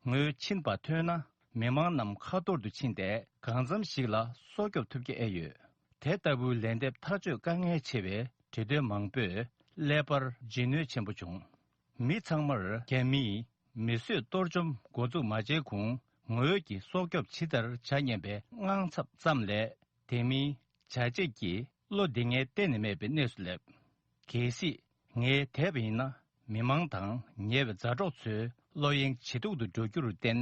ངོས་ཕྱིན་པ་ཐོན་ན་མི་མང་རྣམས་ཁ་ཐོར་དུ་ཕྱིན་ཏེ་གང་འཚམ་ཞིག་ལ་སྲོག་སྐྱོབ་ཐུབ་ཀྱི་ཨེ་ཡོད། དེ་ལྟ་བུའི་ལན་འདེབས་ཐག་གཅོད་དཀའ་ངལ་ཆེ་བས་བྲེལ་འདོད་མང་པོས་ཀླད་པར་འཇིགས་གནོད་ཆེན་པོ་བྱུང་། མི་ཚང་མར་རྒྱ་མིས་མི་གསོད་གཏོར་བཅོམ་འགོ་འཛུགས་མ་བྱས་གོང་ངོས་ཀྱིས་སྲོག་སྐྱོབ་ཇི་ལྟར་བྱ་སྙམ་པའི་དངངས་འཚབ་ཙམ་ལས། དེ་མིན་བྱ་བྱེད་ཀྱི་བློ་འདི་ངས་གཏན་ནས་མེད་པའི་གནས་སུ་སླེབས། གལ་སྲིད་ངས་དེད་པ་ཡིན་ན་མི་མང་དང་ཉེ་བའི་མཛའ་གྲོགས་ཚོའི་བློ་གཡེང་ཇེ་སྡུག་ཏུ་འགྲོ་རྒྱུར་བརྟེན།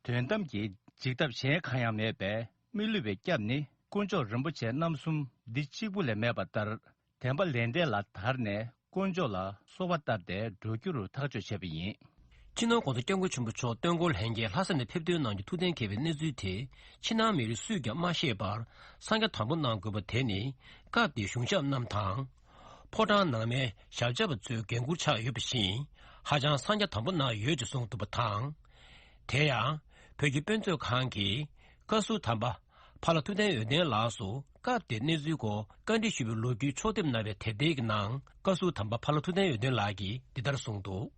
དོན་དམ་གྱི་འཇིགས་ཐབས་གཞན་གང་ཡང་མེད་པས་ མི་བསླུ་བའི་སྐྱབས་ནི་དཀོན་མཆོག་རིན་པོ་ཆེ་རྣམ་གསུམ་འདི་གཅིག་པུ་ལས་མེད་པ་ལྟར། བདེན་པ་ལས་འབྲས་ལ་དར་ནས་དཀོན་མཆོག་ལ་གསོལ་བ་བཏབ་སྟེ་འགྲོ་རྒྱུ་རུ་ཐག་གཅོད་བྱས་པ་ཡིན། སྤྱི་ནོར་༸གོང་ས་༸སྐྱབས་མགོན་ཆེན་པོ་མཆོག་སྟོན་འཁོར་ལྷན་རྒྱས་ལྷ་ས་ནས་ཕེབས་ཐོན་གནང་རྒྱུ་ཐུགས་གཏན་འཁེལ་བའི་གནས་ཚུལ་དེ་ཕྱི་ནང་མི་རིགས་སུས་ཀྱང་མ་ཤེས་པར་གསང་རྒྱ་དམ་པོ་གནང་དགོས་པ་དེ་ནི། སྐབས་དེའི་གཞུང་ཞབས་རྣམས་དང་། ཕོ་བྲང་ནང་མའི་ཞབས་ཆ་པ་ཚོའི་འགན་འཁུར་ཆགས་ཡོད་པ་བཞིན། ཧ་ཅང་གསང་རྒྱ་དམ་པོ་གནང་ཡོད་ཅེས་གསུངས་འདུག་པ་དང་། དེ་ཡང་། བོད་ཀྱི་དཔེ་མཛོད་ཁང་གིས་བཀའ་ཟུར་དམ་པ་ཕ་ལྷ་ཐུབ་བསྟན་འོད་ལྡན་ལགས་སུ་སྐབས་དེའི་གནས་ཚུལ་སྐོར་བཀའ་འདྲི་ཞུས་པའི་ལོ་རྒྱུས་ཕྱོགས་བསྡེབས་གནང་བའི་དེབ་ཐེར་གྱི་ནང་བཀའ་ཟུར་དམ་པ་ཕ་ལྷ་ཐུབ་བསྟན་འོད་ལྡན་ལགས་ཀྱིས་འདི་ལྟར་གསུངས་འདུག།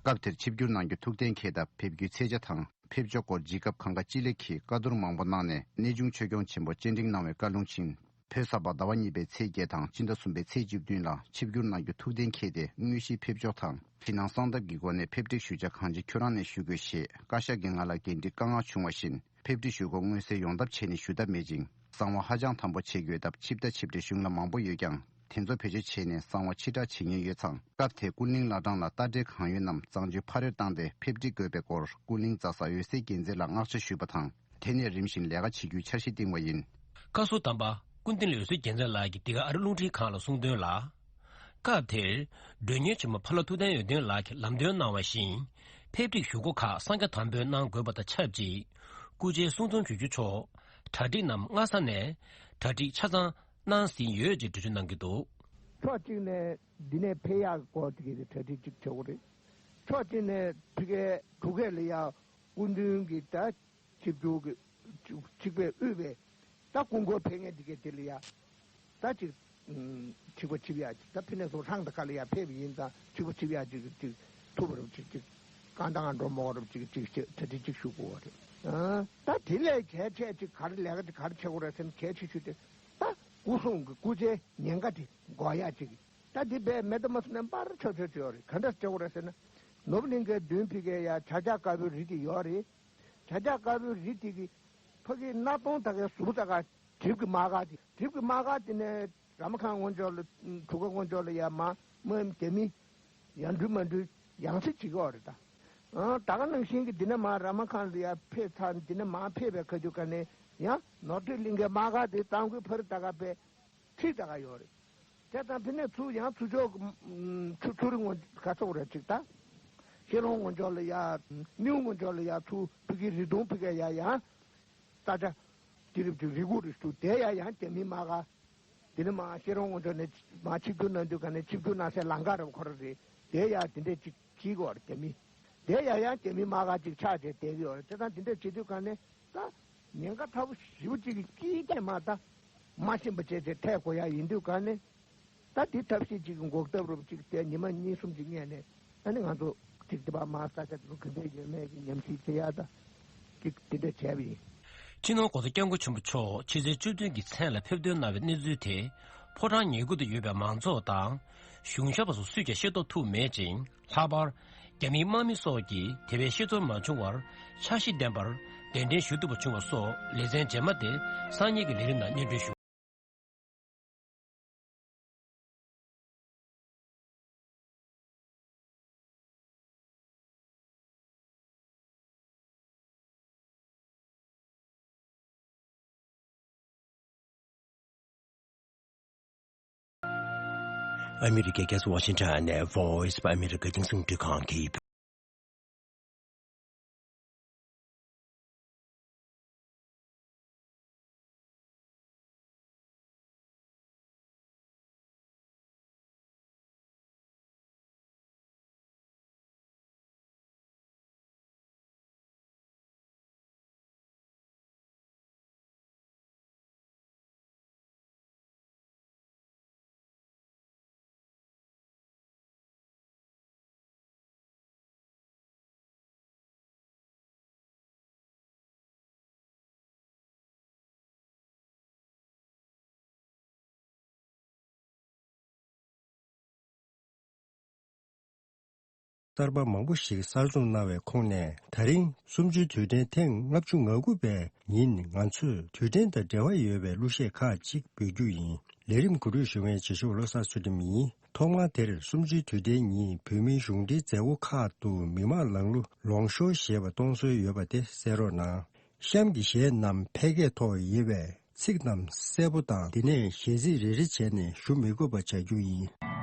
སྐབས་དེར་ཆིབས་བསྒྱུར་གནང་རྒྱུ་ཐུགས་གཏན་འཁེལ་སྟབས། ཕེབས་རྒྱུའི་ཚེས་ཆ་དང་ཕེབས་ཕྱོགས་སྐོར་ཇི་སྐབས་གང་ག་ཅི་ལེགས་ཀྱིས་བཀའ་བསྡུར་མང་པོ་གནང་ནས་གནས་ཆུང་ཆོས་སྐྱོང་ཆེན་པོ་སྤྱན་འདྲེན་གནང་བའི་བཀའ་ལུང་བཞིན། བོད་གཟའ་པ་ཟླ་བ་གཉིས་པའི་ཚེས་བརྒྱད་དང་སྤྱི་ཟླ་གསུམ་པའི་ཚེས་བཅུ་བདུན་ལ་ཆིབས་བསྒྱུར་གནང་རྒྱུ་ཐུགས་གཏན་འཁེལ་ཏེ། དངོས་གཞིའི་ཕེབས་ཕྱོགས་དང་ཕྱི་ནང་གསང་སྟབས་ཀྱི་སྒོ་ནས་ཕེབས་འབྲེལ་ཞུ་བྱ་གང་ཅི་ཁྱོད་རང་ནས་ཞུ་དགོས་ཞེས་བཀའ་ཤག་གིས་ང་ལ་འགན་འཁྲི་བཀའ་མངགས་བྱུང་བ་བཞིན། ཕེབས་འབྲེལ་ཞུ་སྒོ་མངོན་གསལ་ཡོང་ཐབས་བྱས་ནས་ཞུ་ཐབས་མེད་ཅིང་། གསང་བ་ཧ་ཅང་དམ་པོ་བྱེད་དགོས་སྟབས། ཆིབས་རྟ་ཆིབས་འབྲེལ་གཞུང་ལ་མང་པོ་ཡོད་ཀྱང་། དེ་ཚོ་བེད་སྤྱོད་བྱས་ནས་གསང་བ་ཕྱིར་བསྒྲགས་བྱེད་མཁན་ཡོད་ཙང་། སྐབས་དེར་ཀུན་གླེང་བླ་བྲང་ལ་རྟ་དྲེལ་གང་ཡོད་རྣམས་གཙང་བཅོས་ཕ་རོལ་བཏང་སྟེ་ཕེབས་འབྲེལ་དགོས་པའི་སྐོར་ཀུན་གླེང་ཛ་སག་འོད་ཟེར་རྒྱལ་མཚན་ལ་མངགས་ཆ་ཞུས་པ་དང་། དེ་ནས་རིམ་བཞིན་ལས་ཀ་བྱེད་རྒྱུའི་འཆར་གཞི་བཏིང་བ་ཡིན། བཀའ་ཟུར་དམ་པ་ཀུན་གླེང་འོད་ཟེར་རྒྱལ་མཚན་ལགས་ཀྱིས་འདི་ག་ཨ་རི་རླུང་འཕྲིན་ཁང་ལ་གསུངས་དོན་ལ། སྐབས་དེར་མགྲོན་གཉེར་ཆེན་མོ་ཕ་ལྷ་ཐུབ་བསྟན་འོད་ལྡན་ལགས་ཀྱིས་ལམ་སྟོན་གནང་བ་བཞིན། ཕེབས་འབྲེལ་ཞུ་སྒོ་ཁག་གསང་རྒྱ་དམ་པོས་གནང་དགོས་པ་དང་ཆབས་ཅིག། སྐུ་ཕྱྭའི་གསུང་རྩོམ་ཞུ་རྒྱུ་ཆོག་གྲ་སྒྲིག་རྣམས་སྔ་ས་ནས་གྲ་སྒྲིག་ཆ་ཚང་གནང་ཟིན་ཡོད་ཅེས་འགྲེལ་བརྗོད་གནང་གི་འདུག། ཕྱོགས་གཅིག་ནས་འདི་ནས་ཕེབས་ཡག་སྐོར་དེ་གའི་གྲ་སྒྲིག་ཅིག་བྱེད་དགོས་རེད། ཕྱོགས་གཅིག་ནས་ཕ་གིའི་འབྲུག་སྐད་ལ་ཡ་སྐུ་མདུན་གྱི་ད་ཆིབས་བསྒྱུར་གྱི་ཆིབས་པས་དབུས་པའི་ད་སྐུ་འཁོར་ཕེབས་མཁན་དེ་གའི་དེ་ལ་ཡ་ད་ཅིག་ཆིབས་པ་ཆིབས་ཡག་ཅིག་ད་ཕི་ནས་སོང་ལྷང་ད་ག་ལ་ཡ་ཕེབས་ཡིན་ཙང་ཆིབས་པ་ཆིབས་ཡག་ཅིག་ཅིག་ཐུབ་པ་རུ་ཅིག་ཅིག་གང་དང་འགྲོ་མོ་རུ་ཅིག་ཅིག་གྲ་སྒྲིག་ཅིག་ཞུ་དགོས་པ་རེད། ད་དེ་ལས་གལ་ཆེ་ཅིག་ག་རེ་ལས་ཀ་ཅིག་ག་རེ་བྱེད་དགོས་རེད་ཟེར་ན། གལ་ཆེ་ཤོས་དེ་ད་སྐུ་སྲུང་གི་སྐུ་ཕྱྭའི་ཉེན་ཁ་དེ་འགོག་ཡག་ཅིག་ད་འདི་བས་མེད་དུ་མ་སོང་ནས་འབར་ཆོག་ཆོག་ཆོག་རེད། ག་འདྲ་སྤྲད་དགོས་རེད་ཟེར་ན། ནོར་བུ་གླིང་གའི་མདུན་ཕ་གིའི་ཡ་བྱ་རྒྱལ་དཀར་པོའི་རི་དེ་ཡོད་རེད། བྱ་རྒྱལ་དཀར་པོའི་རི་དེ་གི་ཕ་གི་སྣ་གདོང་ད་གའི་ཟུར་ད་ག་གྲིབ་ཀྱི་དམག་སྒར་དེ། གྲིབ་ཀྱི་དམག་སྒར་དེ་ནས་ར་མ་ཁང་སྔོན་ཕྱོགས་ལ་གྲུ་ཁ་སྔོན་ཕྱོགས་ལ་ཡ་མ་མ་རྒྱ་མི་ཡར་འགྲུལ་མར་འགྲུལ་ཡང་སེ་བྱེད་ཀྱི་ཡོད་རེད་ད། ཨང་ད་ག་ནང་བཞིན་གི་འདི་ནས་མར་ར་མ་ཁང་ལ་ཡ་ཕེབས་ཚར། འདི་ནས་མར་ཕེབས་པའི་ཁ་ཐུག་ག་ནས་ཡང་ནོར་འཁྲུལ་གླིང་གའི་དམག་སྒར་དེ་གཙང་ཁུལ་ཕ་རི་ད་ག་པའི་ཁྲིད་ད་ག་ཡོད་རེད། བྱས་ཙང་ཕི་ནས་ཚུར་ཡང་ཚུར་ཕྱོགས་ཀྱི་ཚུ་ཚུ་རི་སྔོན་ག་ཚོགས་རེད་ཅིག་ད། ཤེ་རོང་སྔོན་ཕྱོགས་ལ་ཡ་སྣེའུ་སྔོན་ཕྱོགས་ལ་ཡ་ཚུར་ཕ་གི་རི་གདོང་ཕ་གི་ཡ་ཡང་ས་ཆ་དེ་རིབ་ཅིག་རི་གུ་རི་སུ་དེ་ཡ་ཡང་རྒྱ་མི་དམག་སྒར། དེ་ནས་མར་ཤེ་རོང་སྔོན་ཕྱོགས་ནས་མར་ཆིབས་བསྒྱུར་གནང་དུས་ག་ནས་ཆིབས་བསྒྱུར་གནང་སའི་ལམ་ཁ་རེད་ཁོ་ར་རེད། དེ་ཡ་དེ་འདྲས་ཅིག་བྱེད་ཀྱི་ཡོད་རེད་རྒྱ་མི། དེ་ཡ་ཡང་རྒྱ་མི་དམག་སྒར་ཅིག་ཆགས་བྱས་བསྡད་ཀྱི་ཡོད་རེད། བྱས་ཙང་དེ་འདྲས་བྱེད་དུས་ག་ནས་ད་ཉེན་ཁ་ཚ་པོ་ཞེ་པོ་ཅིག་གི་དཀྱིལ་ཀྱང་མ་ད་མ་ཤེས་པ་བྱས་བྱས་ཐད་དགོས་ཡ་ཡིན་དུས་ག་ནས། ད་དེ་ཐབས་ཤེས་ཅིག་གི་འགོག་ཐབས་རོབ་ཅིག་དེ་ཉི་མ་གཉིས་གསུམ་ཅིག་སྔོན་ནས་ཨ་ནི་ང་ཚོ་ཅིག་དེ་བ་མ་ས་ཆ་དེ་ཚོ་ག་འདྲས་ཡོད་མེད་ཀྱི་ཉམས་ཞིབ་བྱེད་ཡ་ད་ཅིག་དེ་འདྲས་བྱས་པ་ཡིན། སྤྱི་ནོར་༸གོང་ས་༸སྐྱབས་མགོན་ཆེན་པོ་མཆོག་ཕྱི་ཚེས་བཅུ་བདུན་གྱི་མཚན་ལ་ཕེབས་ཐོན་གནང་བའི་གནས་ཚུལ་དེ། ཕོ་བྲང་ཉེ་འཁོར་དུ་ཡོད་པའི་མང་ཚོགས་དང་། གཞུང་ཞབས་པ་སོགས་སུས་ཀྱང་ཤེས་རྟོགས་ཐུབ་མེད་ཅིང་། ལྷག་པར། རྒྱ་མིའི་དམག་མི་སོགས་ཀྱིས་དེ་བས་ཤེས་ཚོར་མ་བྱུང་བར། འཆར་གཞི་ལྡན་པར་གདན་འདྲེན་ཞུ་ཐུབ་པ་བྱུང་བ་སོགས་ལེ་ཚན་རྗེས་མ་དེ་སང་ཉིན་གྱི་ལས་རིམ་ནང་སྙན་སྒྲོན་ཞུ། ཨ་མི་རི་ཀའི་རྒྱལ་ས་ཝ་ཤིང་ཊོན་ནས་Voice of America རྒྱང་སྲིང་རླུང་འཕྲིན་ཁང་གི། གསར་པ་མང་པོ་ཞིག་གསར་རྩོམ་གནང་བའི་ཁོངས་ནས། ད་རིང་གསུམ་བཅུའི་དུས་དྲན་ཐེངས་ལྔ་བཅུ་ང་དགུ་པའི་ཉིན། ང་ཚོས་དུས་དྲན་དང་འབྲེལ་བ་ཡོད་པའི་གླུ་གཞས་ཁག་ཅིག་འབུལ་རྒྱུ་ཡིན། ལས་རིམ་གོ་སྒྲིག་ཞུ་མཁན་རྗེ་ཤོག་བློ་བཟང་ཚུལ་ཁྲིམས་ཡིན། ཐོག་མར་དེར་གསུམ་བཅུའི་དུས་དྲན་ཉིན་བོད་མིའི་གཞུང་འབྲེལ་མཛད་སྒོ་ཁག་ཏུ་མི་མང་ལངས་གླུ་ལོངས་ཤོར་ཞེས་པ་གཏོང་སྲོལ་ཡོད་པ་དེ་གསན་རོགས་གནང་། གཤམ་གྱི་གཞས་རྣམས་ཕལ་སྐད་ཐོག་ཡིན་པས། ཚིག་རྣམས་གསལ་པོ་དང་། དེ་ནས་གཞས་ཚིག་རེ་རེ་བྱས་ནས་ཞུ་མི་དགོས་པ་བྱ་རྒྱུ་ཡིན།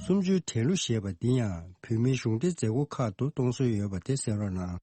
སུམ་ཅུའི་དྲན་གླུ་ཞེས་པ་འདི་ཡང་བོད་མིའི་གཞུང་འབྲེལ་མཛད་སྒོ་ཁག་ཏུ་གཏོང་སྲོལ་ཡོད་པ་དེ་གསན་རོགས་གནང་།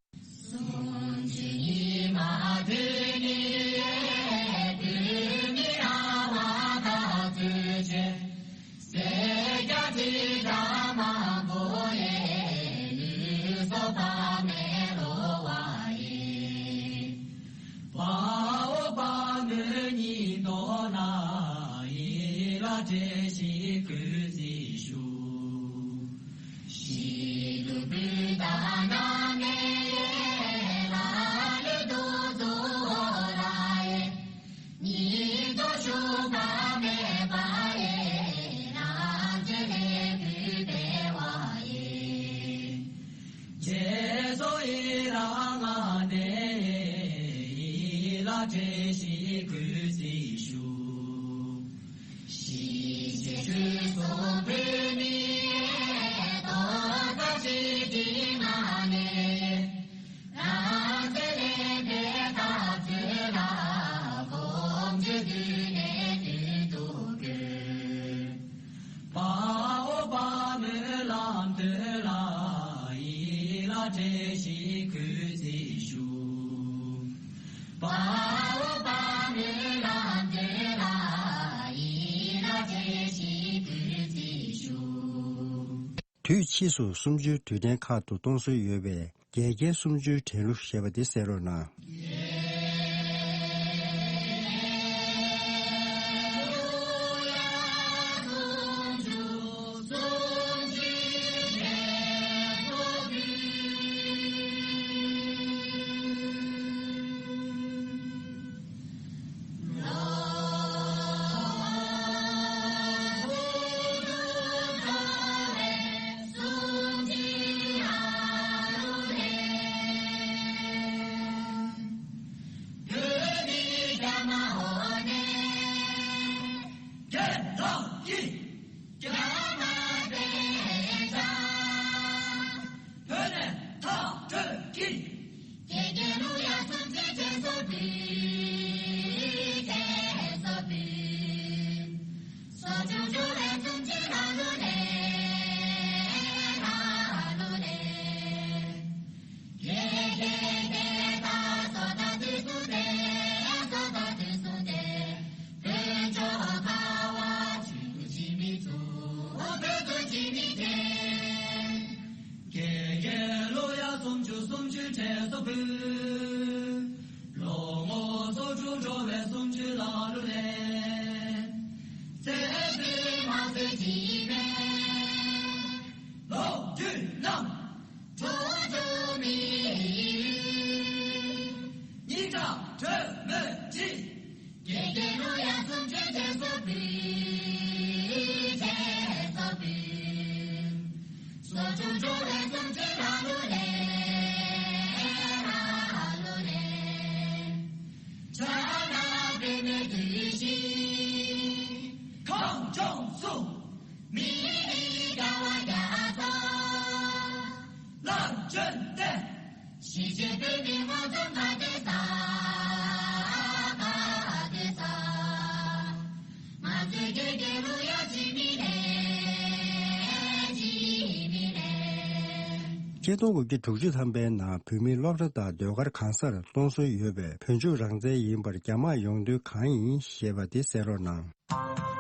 དུས་ཕྱིས་སུ་སུམ་ཅུའི་དུས་དྲན་ཁག་ཏུ་གཏོང་སྲོལ་ཡོད་པའི་འགལ་རྐྱེན་སུམ་ཅུའི་དྲན་གླུ་ཞེས་པ་དེ་གསན་རོགས་གནང་། བྲལ་སོགས་ཕུལ། ལོ་ངོ་སོ་དྲུག་འགྲོ་བའི་གསུམ་བཅུའི་ལ་ལུ་ལས། བཙན་པོའི་མ་བཙན་གྱི་མེ། ལོ་རྒྱུས་རྣམས་གྲོགས་སུ་མི། སྙིང་ཁྲག་དྲོད་མོས་གྲིབ། དགེ་རྒན་ལུ་ཡ་གསུམ་ཆེན་ཆེན་སོ་བུད། ཆེན་སོ་བུད། སོ་བཅུ་འགྲོ་བའི་གསུམ་ཆེན་ལ་ལུ་ལས། ལ་ལུ་ལས། ཕྱག་ན་པདྨོའི་བདུད་བཞི། ཁམས་ལྗོངས་སུ། མི་ཡི་དགྲ་བོ་རྒྱ་མཚོ། ལ་བྱོན་ཏེ། ཞི་བྱེད་པའི་མི་ངོ་ཙམ་ག་དེ་ས། ག་དེ་ས། ང་ཚོའི་དགེ་རྒན་ལུ་ཡ་ཅི་མི་ལས། ཅི་མི་ལས། ཆིག་སྟོང་དགུ་བརྒྱ་དྲུག་ཅུ་ཐམ་པའི་ནང་བོད་མིའི་སློབ་གྲྭ་དང་ཟློས་གར་གང་སར་གཏོང་སྲོལ་ཡོད་པས། བོད་ལྗོངས་རང་བཙན་ཡིན་པར་རྒྱ་དམག་ཡོང་དུས་གང་ཡིན་ཞེས་པ་དེ་གསན་རོགས་གནང་།